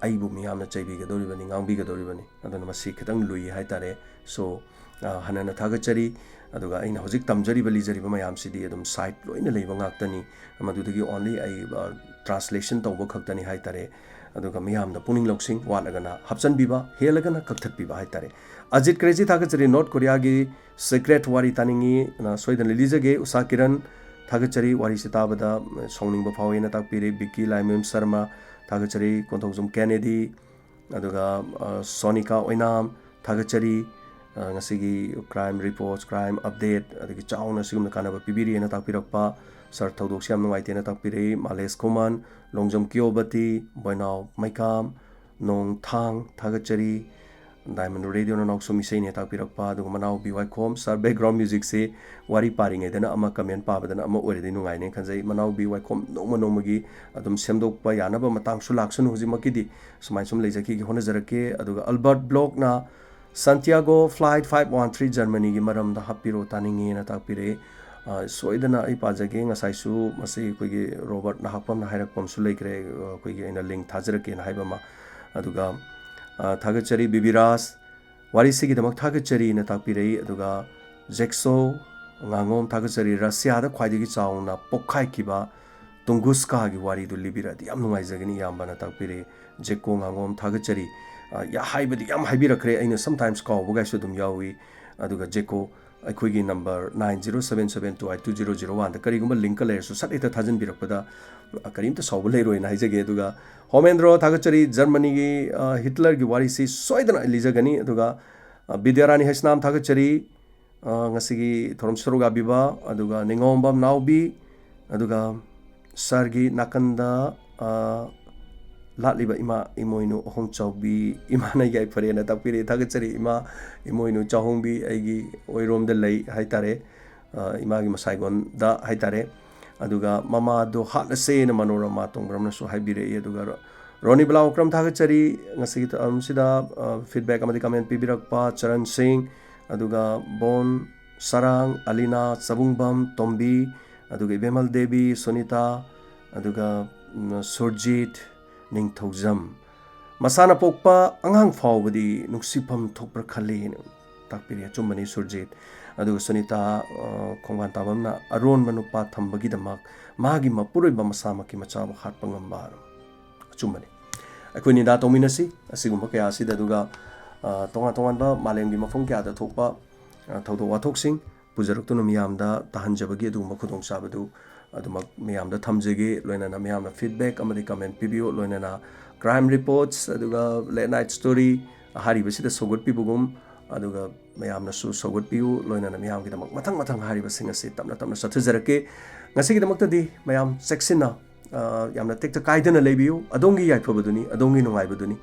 ꯑꯩꯕꯨ ꯃꯤꯌꯥꯝꯅ ꯆꯩꯕꯤꯒꯗꯧꯔꯤꯕꯅꯤ, ꯉꯥꯡꯕꯤꯒꯗꯧꯔꯤꯕꯅꯤ꯫ ꯑꯗꯨꯅ ꯃꯁꯤ ꯈꯤꯇꯪ ꯂꯨꯏ ꯍꯥꯏꯇꯥꯔꯦ꯫ So, ꯑ, ꯍꯟꯅ ꯍꯟꯅ ꯊꯥꯒꯠꯆꯔꯤ꯫ ꯑꯗꯨꯒ ꯑꯩꯅ ꯍꯧꯖꯤꯛ ꯇꯝꯖꯔꯤꯕ, ꯂꯤꯖꯔꯤꯕ ꯃꯌꯥꯝꯁꯤꯗꯤ ꯑꯗꯨꯝ ꯁꯥꯏꯠ ꯂꯣꯏꯅ ꯂꯩꯕ ꯉꯥꯛꯇꯅꯤ꯫ ꯃꯗꯨꯗꯒꯤ only ꯑꯩ, ꯑ, translation ꯇꯧꯕ ꯈꯛꯇꯅꯤ ꯍꯥꯏꯇꯥꯔꯦ꯫ ꯑꯗꯨꯒ ꯃꯤꯌꯥꯝꯗ ꯄꯨꯛꯅꯤꯡ ꯂꯧꯁꯤꯡ ꯋꯥꯠꯂꯒꯅ ꯍꯥꯞꯆꯤꯟꯕꯤꯕ, ꯍꯦꯜꯂꯒꯅ ꯀꯛꯊꯠꯄꯤꯕ ꯍꯥꯏꯇꯥꯔꯦ꯫ ꯑꯖꯤꯠ ꯀ꯭ꯔꯦꯖꯤ ꯊꯥꯒꯠꯆꯔꯤ, ꯅꯣꯔꯠ ꯀꯣꯔꯤꯌꯥꯒꯤ ꯁꯤꯀ꯭ꯔꯦꯠ ꯋꯥꯔꯤ ꯇꯥꯅꯤꯡꯉꯤ, ꯑ, ꯁꯣꯏꯗꯅ ꯂꯤꯖꯒꯦ꯫ ꯎꯁꯥ ꯀꯤꯔꯟ ꯊꯥꯒꯠꯆꯔꯤ, ꯋꯥꯔꯤꯁꯤ ꯇꯥꯕꯗ, ꯑ, ꯁꯥꯎꯅꯤꯡꯕ ꯐꯥꯎꯏꯅ ꯇꯥꯛꯄꯤꯔꯦ꯫ ꯕꯤꯀꯤ ꯂꯥꯏꯃꯌꯨꯝ ꯁꯔꯃ ꯊꯥꯒꯠꯆꯔꯤ, ꯀꯣꯟꯊꯧꯖꯝ ꯀꯦꯅꯦꯗꯤ, ꯑꯗꯨꯒ, ꯑ, ꯁꯣꯅꯤꯀꯥ ꯑꯣꯏꯅꯥꯝ ꯊꯥꯒꯠꯆꯔꯤ꯫ ꯑ, ꯉꯁꯤꯒꯤ crime reports, crime update, ꯑꯗꯒꯤ ꯆꯥꯎꯅ ꯁꯤꯒꯨꯝꯅ ꯀꯥꯟꯅꯕ ꯄꯤꯕꯤꯔꯤꯑꯅ ꯇꯥꯛꯄꯤꯔꯛꯄ꯫ ꯁꯥꯔ, ꯊꯧꯗꯣꯛꯁꯤ ꯌꯥꯝ ꯅꯨꯡꯉꯥꯏꯇꯦꯅ ꯇꯥꯛꯄꯤꯔꯛꯏ꯫ ꯃꯥꯂꯦꯁ ꯈꯨꯃꯟ, ꯂꯣꯡꯖꯝ ꯀꯤꯌꯣꯕꯇꯤ, ꯕꯣꯏꯅꯥꯎ ꯃꯩꯀꯥꯝ, ꯅꯣꯡꯊꯥꯡ ꯊꯥꯒꯠꯆꯔꯤ꯫ ꯗꯥꯏꯃꯟ ꯔꯦꯗꯤꯑꯣ ꯅꯅꯥꯎꯁꯨꯝ ꯏꯁꯩꯅꯦ ꯇꯥꯛꯄꯤꯔꯛꯄ, ꯑꯗꯨꯒ ꯃꯅꯥꯎꯕꯤ ꯋꯥꯏꯈꯣꯝ, ꯁꯥꯔ, background musicꯁꯤ ꯋꯥꯔꯤ ꯄꯥꯔꯤꯉꯩꯗꯅ ꯑꯃ, comment ꯄꯥꯕꯗꯅ ꯑꯃ ꯑꯣꯏꯔꯗꯤ ꯅꯨꯡꯉꯥꯏꯅꯦ ꯈꯟꯖꯩ꯫ ꯃꯅꯥꯎꯕꯤ ꯋꯥꯏꯈꯣꯝ ꯅꯣꯡꯃ ꯅꯣꯡꯃꯒꯤ ꯑꯗꯨꯝ ꯁꯦꯝꯗꯣꯛꯄ ꯌꯥꯅꯕ ꯃꯇꯥꯡꯁꯨ ꯂꯥꯛꯁꯅꯨ ꯍꯧꯖꯤꯛꯃꯛꯀꯤꯗꯤ꯫ ꯁꯨꯃꯥꯏꯅ ꯁꯨꯝ ꯂꯩꯖꯈꯤꯒꯦ, ꯍꯣꯠꯅꯖꯔꯛꯀꯦ꯫ ꯑꯗꯨꯒ ꯑꯜꯕꯔꯠ ꯕ꯭ꯂꯣꯛꯅ Santiago flight five one three Germanyꯒꯤ ꯃꯔꯝꯗ ꯍꯥꯞꯄꯤꯔꯛꯑꯣ, ꯇꯥꯅꯤꯡꯉꯦꯅ ꯇꯥꯛꯄꯤꯔꯛꯑꯦ꯫ ꯑ, ꯁꯣꯏꯗꯅ ꯑꯩ ꯄꯥꯖꯒꯦ꯫ ꯉꯁꯥꯏꯁꯨ ꯃꯁꯤ ꯑꯩꯈꯣꯏꯒꯤ ꯔꯣꯕꯔꯠ ꯅꯍꯥꯛꯄꯝꯅ ꯍꯥꯏꯔꯛꯄ ꯑꯃꯁꯨ ꯂꯩꯈ꯭ꯔꯦ, ꯑ, ꯑꯩꯈꯣꯏꯒꯤ ꯑꯩꯅ link ꯊꯥꯖꯔꯛꯀꯦꯅ ꯍꯥꯏꯕ ꯑꯃ꯫ ꯑꯗꯨꯒ, ꯑ, ꯊꯥꯒꯠꯆꯔꯤ ꯕꯤꯕꯤꯔꯥꯖ꯫ ꯋꯥꯔꯤꯁꯤꯒꯤꯗꯃꯛ ꯊꯥꯒꯠꯆꯔꯤꯅ ꯇꯥꯛꯄꯤꯔꯛꯏ꯫ ꯑꯗꯨꯒ ꯖꯦꯛꯁꯣ ꯉꯥꯉꯣꯝ ꯊꯥꯒꯠꯆꯔꯤ꯫ ꯔꯁꯤꯌꯥꯗ ꯈ꯭ꯋꯥꯏꯗꯒꯤ ꯆꯥꯎꯅ ꯄꯣꯛꯈꯥꯏꯈꯤꯕ ꯇꯨꯡꯒꯨꯁꯀꯥꯒꯤ ꯋꯥꯔꯤꯗꯨ ꯂꯤꯕꯤꯔꯛꯑꯗꯤ ꯌꯥꯝ ꯅꯨꯡꯉꯥꯏꯖꯒꯅꯤ ꯏꯌꯥꯝꯕꯅ ꯇꯥꯛꯄꯤꯔꯛꯏ꯫ ꯖꯦꯀꯣ ꯉꯥꯉꯣꯝ ꯊꯥꯒꯠꯆꯔꯤ꯫ ꯑ, ꯌꯥ-, ꯍꯥꯏꯕꯗꯤ ꯌꯥꯝ ꯍꯥꯏꯕꯤꯔꯛꯈ꯭ꯔꯦ, ꯑꯩꯅ sometimes ꯀꯥꯎꯕꯒꯥꯏꯁꯨ ꯑꯗꯨꯝ ꯌꯥꯎꯏ꯫ ꯑꯗꯨꯒ ꯖꯦꯀꯣ, ꯑꯩꯈꯣꯏꯒꯤ number nine zero seven seven two eight two zero zero oneꯗ ꯀꯔꯤꯒꯨꯝꯕ linkꯀ ꯂꯩꯔꯁꯨ ꯁꯠ ꯍꯦꯛꯇ ꯊꯥꯖꯤꯟꯕꯤꯔꯛꯄꯗ, ꯑ, ꯀꯔꯤꯝꯇ ꯁꯥꯎꯕ ꯂꯩꯔꯣꯏꯅ ꯍꯥꯏꯖꯒꯦ꯫ ꯑꯗꯨꯒ ꯍꯣꯃꯦꯟꯗ꯭ꯔꯣ ꯊꯥꯒꯠꯆꯔꯤ, ꯖꯔꯃꯅꯤꯒꯤ, ꯑ, ꯍꯤꯠꯂꯔꯒꯤ ꯋꯥꯔꯤꯁꯤ ꯁꯣꯏꯗꯅ ꯑꯩ ꯂꯤꯖꯒꯅꯤ꯫ ꯑꯗꯨꯒ ꯑ, ꯕꯤꯗ꯭ꯌꯥꯔꯥꯅꯤ ꯍꯩꯁꯅꯥꯝ ꯊꯥꯒꯠꯆꯔꯤ꯫ ꯑ, ꯉꯁꯤꯒꯤ ꯊꯧꯔꯝ ꯁꯔꯨꯛ ꯌꯥꯕꯤꯕ, ꯑꯗꯨꯒ ꯅꯤꯉꯣꯝꯕꯝ ꯅꯥꯎꯕꯤ, ꯑꯗꯨꯒ ꯁꯥꯔꯒꯤ ꯅꯥꯀꯟꯗ, ꯑ, ꯂꯥꯠꯂꯤꯕ ꯏꯃꯥ ꯏꯃꯣꯏꯅꯨ ꯑꯍꯣꯡ ꯆꯥꯎꯕꯤ, ꯏꯃꯥꯅ ꯌꯥꯏꯐꯔꯦꯅ ꯇꯥꯛꯄꯤꯔꯛꯏ꯫ ꯊꯥꯒꯠꯆꯔꯤ ꯏꯃꯥ ꯏꯃꯣꯏꯅꯨ ꯆꯥꯍꯣꯡꯕꯤ, ꯑꯩꯒꯤ ꯑꯣꯏꯔꯣꯝꯗ ꯂꯩ ꯍꯥꯏꯇꯥꯔꯦ꯫ ꯑ, ꯏꯃꯥꯒꯤ ꯃꯁꯥꯏꯒꯣꯟꯗ ꯍꯥꯏꯇꯥꯔꯦ꯫ ꯑꯗꯨꯒ ꯃꯃꯥꯗꯣ ꯍꯥꯠꯂꯁꯦꯅ ꯃꯅꯣꯔꯃꯥ ꯇꯣꯡꯕ꯭ꯔꯝꯅꯁꯨ ꯍꯥꯏꯕꯤꯔꯛꯏ꯫ ꯑꯗꯨꯒ ꯔꯣ-, ꯔꯣꯅꯤ ꯕ꯭ꯂꯥꯎ ꯀ꯭ꯔꯝ ꯊꯥꯒꯠꯆꯔꯤ꯫ ꯉꯁꯤꯒꯤ ꯊꯧꯔꯝꯁꯤꯗ, ꯑ, feedback ꯑꯃꯗꯤ comment ꯄꯤꯕꯤꯔꯛꯄ ꯆꯔꯟ ꯁꯤꯡ, ꯑꯗꯨꯒ ꯕꯣꯟ ꯁꯔꯥꯡ, ꯑꯂꯤꯅꯥ ꯆꯕꯨꯡꯕꯝ, ꯇꯣꯝꯕꯤ, ꯑꯗꯨꯒ ꯏꯕꯦꯝꯍꯜ ꯗꯦꯕꯤ, ꯁꯨꯅꯤꯇꯥ, ꯑꯗꯨꯒ, ꯎꯝ, ꯁꯨꯔꯖꯤꯠ ꯅꯤꯡꯊꯧꯖꯝ꯫ "ꯃꯁꯥꯅ ꯄꯣꯛꯄ ꯑꯉꯥꯡ ꯐꯥꯎꯕꯗꯤ ꯅꯨꯡꯁꯤꯐꯝ ꯊꯣꯛꯄ꯭ꯔꯥ ꯈꯜꯂꯤ" ꯇꯥꯛꯄꯤꯔꯤ꯫ ꯑꯆꯨꯝꯕꯅꯤ ꯁꯨꯔꯖꯤꯠ꯫ ꯑꯗꯨꯒ ꯁꯨꯅꯤꯇꯥ, ꯑ, ꯈꯣꯡꯕꯥꯟ ꯇꯥꯕꯝꯅ "ꯑꯔꯣꯟꯕ ꯅꯨꯄꯥ ꯊꯝꯕꯒꯤꯗꯃꯛ ꯃꯥꯒꯤ ꯃꯄꯨꯔꯣꯏꯕ ꯃꯁꯥꯃꯛꯀꯤ ꯃꯆꯥꯕꯨ ꯍꯥꯠꯄ ꯉꯝꯕ"꯫ ꯑꯆꯨꯝꯕꯅꯤ꯫ ꯑꯩꯈꯣꯏ ꯅꯤꯗꯥ ꯇꯧꯃꯤꯟꯅꯁꯤ ꯑꯁꯤꯒꯨꯝꯕ ꯀꯌꯥ ꯑꯁꯤꯗ, ꯑꯗꯨꯒ, ꯑ, ꯇꯣꯉꯥꯟ ꯇꯣꯉꯥꯟꯕ ꯃꯥꯂꯦꯝꯒꯤ ꯃꯐꯝ ꯀꯌꯥꯗ ꯊꯣꯛꯄ, ꯑ, ꯊꯧꯗꯣꯛ ꯋꯥꯊꯣꯛꯁꯤꯡ ꯄꯨꯖꯔꯛꯇꯨꯅ ꯃꯤꯌꯥꯝꯗ ꯇꯥꯍꯟꯖꯕꯒꯤ ꯑꯗꯨꯒꯨꯝꯕ ꯈꯨꯗꯣꯡꯆꯥꯕꯗꯨ ꯑꯗꯨꯃꯛ ꯃꯌꯥꯝꯗ ꯊꯝꯖꯒꯦ꯫ ꯂꯣꯏꯅꯅ ꯃꯌꯥꯝꯅ feedback ꯑꯃꯗꯤ comment ꯄꯤꯕꯤꯌꯨ꯫ ꯂꯣꯏꯅꯅ crime reports, ꯑꯗꯨꯒ late night story ꯍꯥꯏꯔꯤꯕꯁꯤꯗ ꯁꯧꯒꯠꯄꯤꯕꯒꯨꯝ, ꯑꯗꯨꯒ ꯃꯌꯥꯝꯅꯁꯨ ꯁꯧꯒꯠꯄꯤꯌꯨ꯫ ꯂꯣꯏꯅꯅ ꯃꯌꯥꯝꯒꯤꯗꯃꯛ ꯃꯊꯪ ꯃꯊꯪ ꯍꯥꯏꯔꯤꯕꯁꯤꯡ ꯑꯁꯤ ꯇꯞꯅ ꯇꯞꯅ ꯆꯠꯊꯖꯔꯛꯀꯦ꯫ ꯉꯁꯤꯒꯤꯗꯃꯛꯇꯗꯤ ꯃꯌꯥꯝ ꯆꯦꯛꯁꯤꯟꯅ, ꯑ, ꯌꯥꯝꯅ ꯇꯦꯛꯇ ꯀꯥꯏꯗꯅ ꯂꯩꯕꯤꯌꯨ꯫ ꯑꯗꯣꯝꯒꯤ ꯌꯥꯏꯐꯕꯗꯨꯅꯤ, ꯑꯗꯣꯝꯒꯤ ꯅꯨꯡꯉꯥꯏꯕꯗꯨꯅꯤ꯫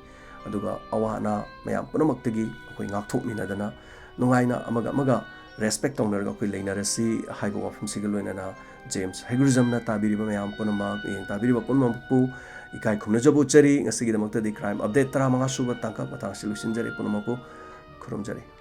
ꯑꯗꯨꯒ ꯑꯋꯥ ꯑꯅꯥ ꯃꯌꯥꯝ ꯄꯨꯝꯅꯃꯛꯇꯒꯤ ꯑꯩꯈꯣꯏ ꯉꯥꯛꯊꯣꯛꯃꯤꯟꯅꯗꯅ ꯅꯨꯡꯉꯥꯏꯅ ꯑꯃꯒ ꯑꯃꯒ respect ꯇꯧꯅꯔꯒ ꯑꯩꯈꯣꯏ ꯂꯩꯅꯔꯁꯤ ꯍꯥꯏꯕ ꯋꯥꯐꯝꯁꯤꯒ ꯂꯣꯏꯅꯅ ꯖꯦꯝꯁ ꯍꯩꯒ꯭ꯔꯨꯖꯝꯅ ꯇꯥꯕꯤꯔꯤꯕ ꯃꯌꯥꯝ ꯄꯨꯝꯅꯃꯛ, ꯃꯤꯠꯌꯦꯡ ꯇꯥꯕꯤꯔꯤꯕ ꯄꯨꯝꯅꯃꯛꯄꯨ ꯏꯀꯥꯏ ꯈꯨꯝꯅꯖꯕ ꯎꯠꯆꯔꯤ꯫ ꯉꯁꯤꯒꯤꯗꯃꯛꯇꯗꯤ crime update ꯇꯔꯥꯃꯉꯥ ꯁꯨꯕ ꯇꯥꯡꯀꯛ ꯃꯇꯥꯡ ꯑꯁꯤ ꯂꯣꯏꯁꯤꯟꯖꯔꯦ꯫ ꯄꯨꯝꯅꯃꯛꯄꯨ ꯈꯨꯔꯨꯝꯖꯔꯤ꯫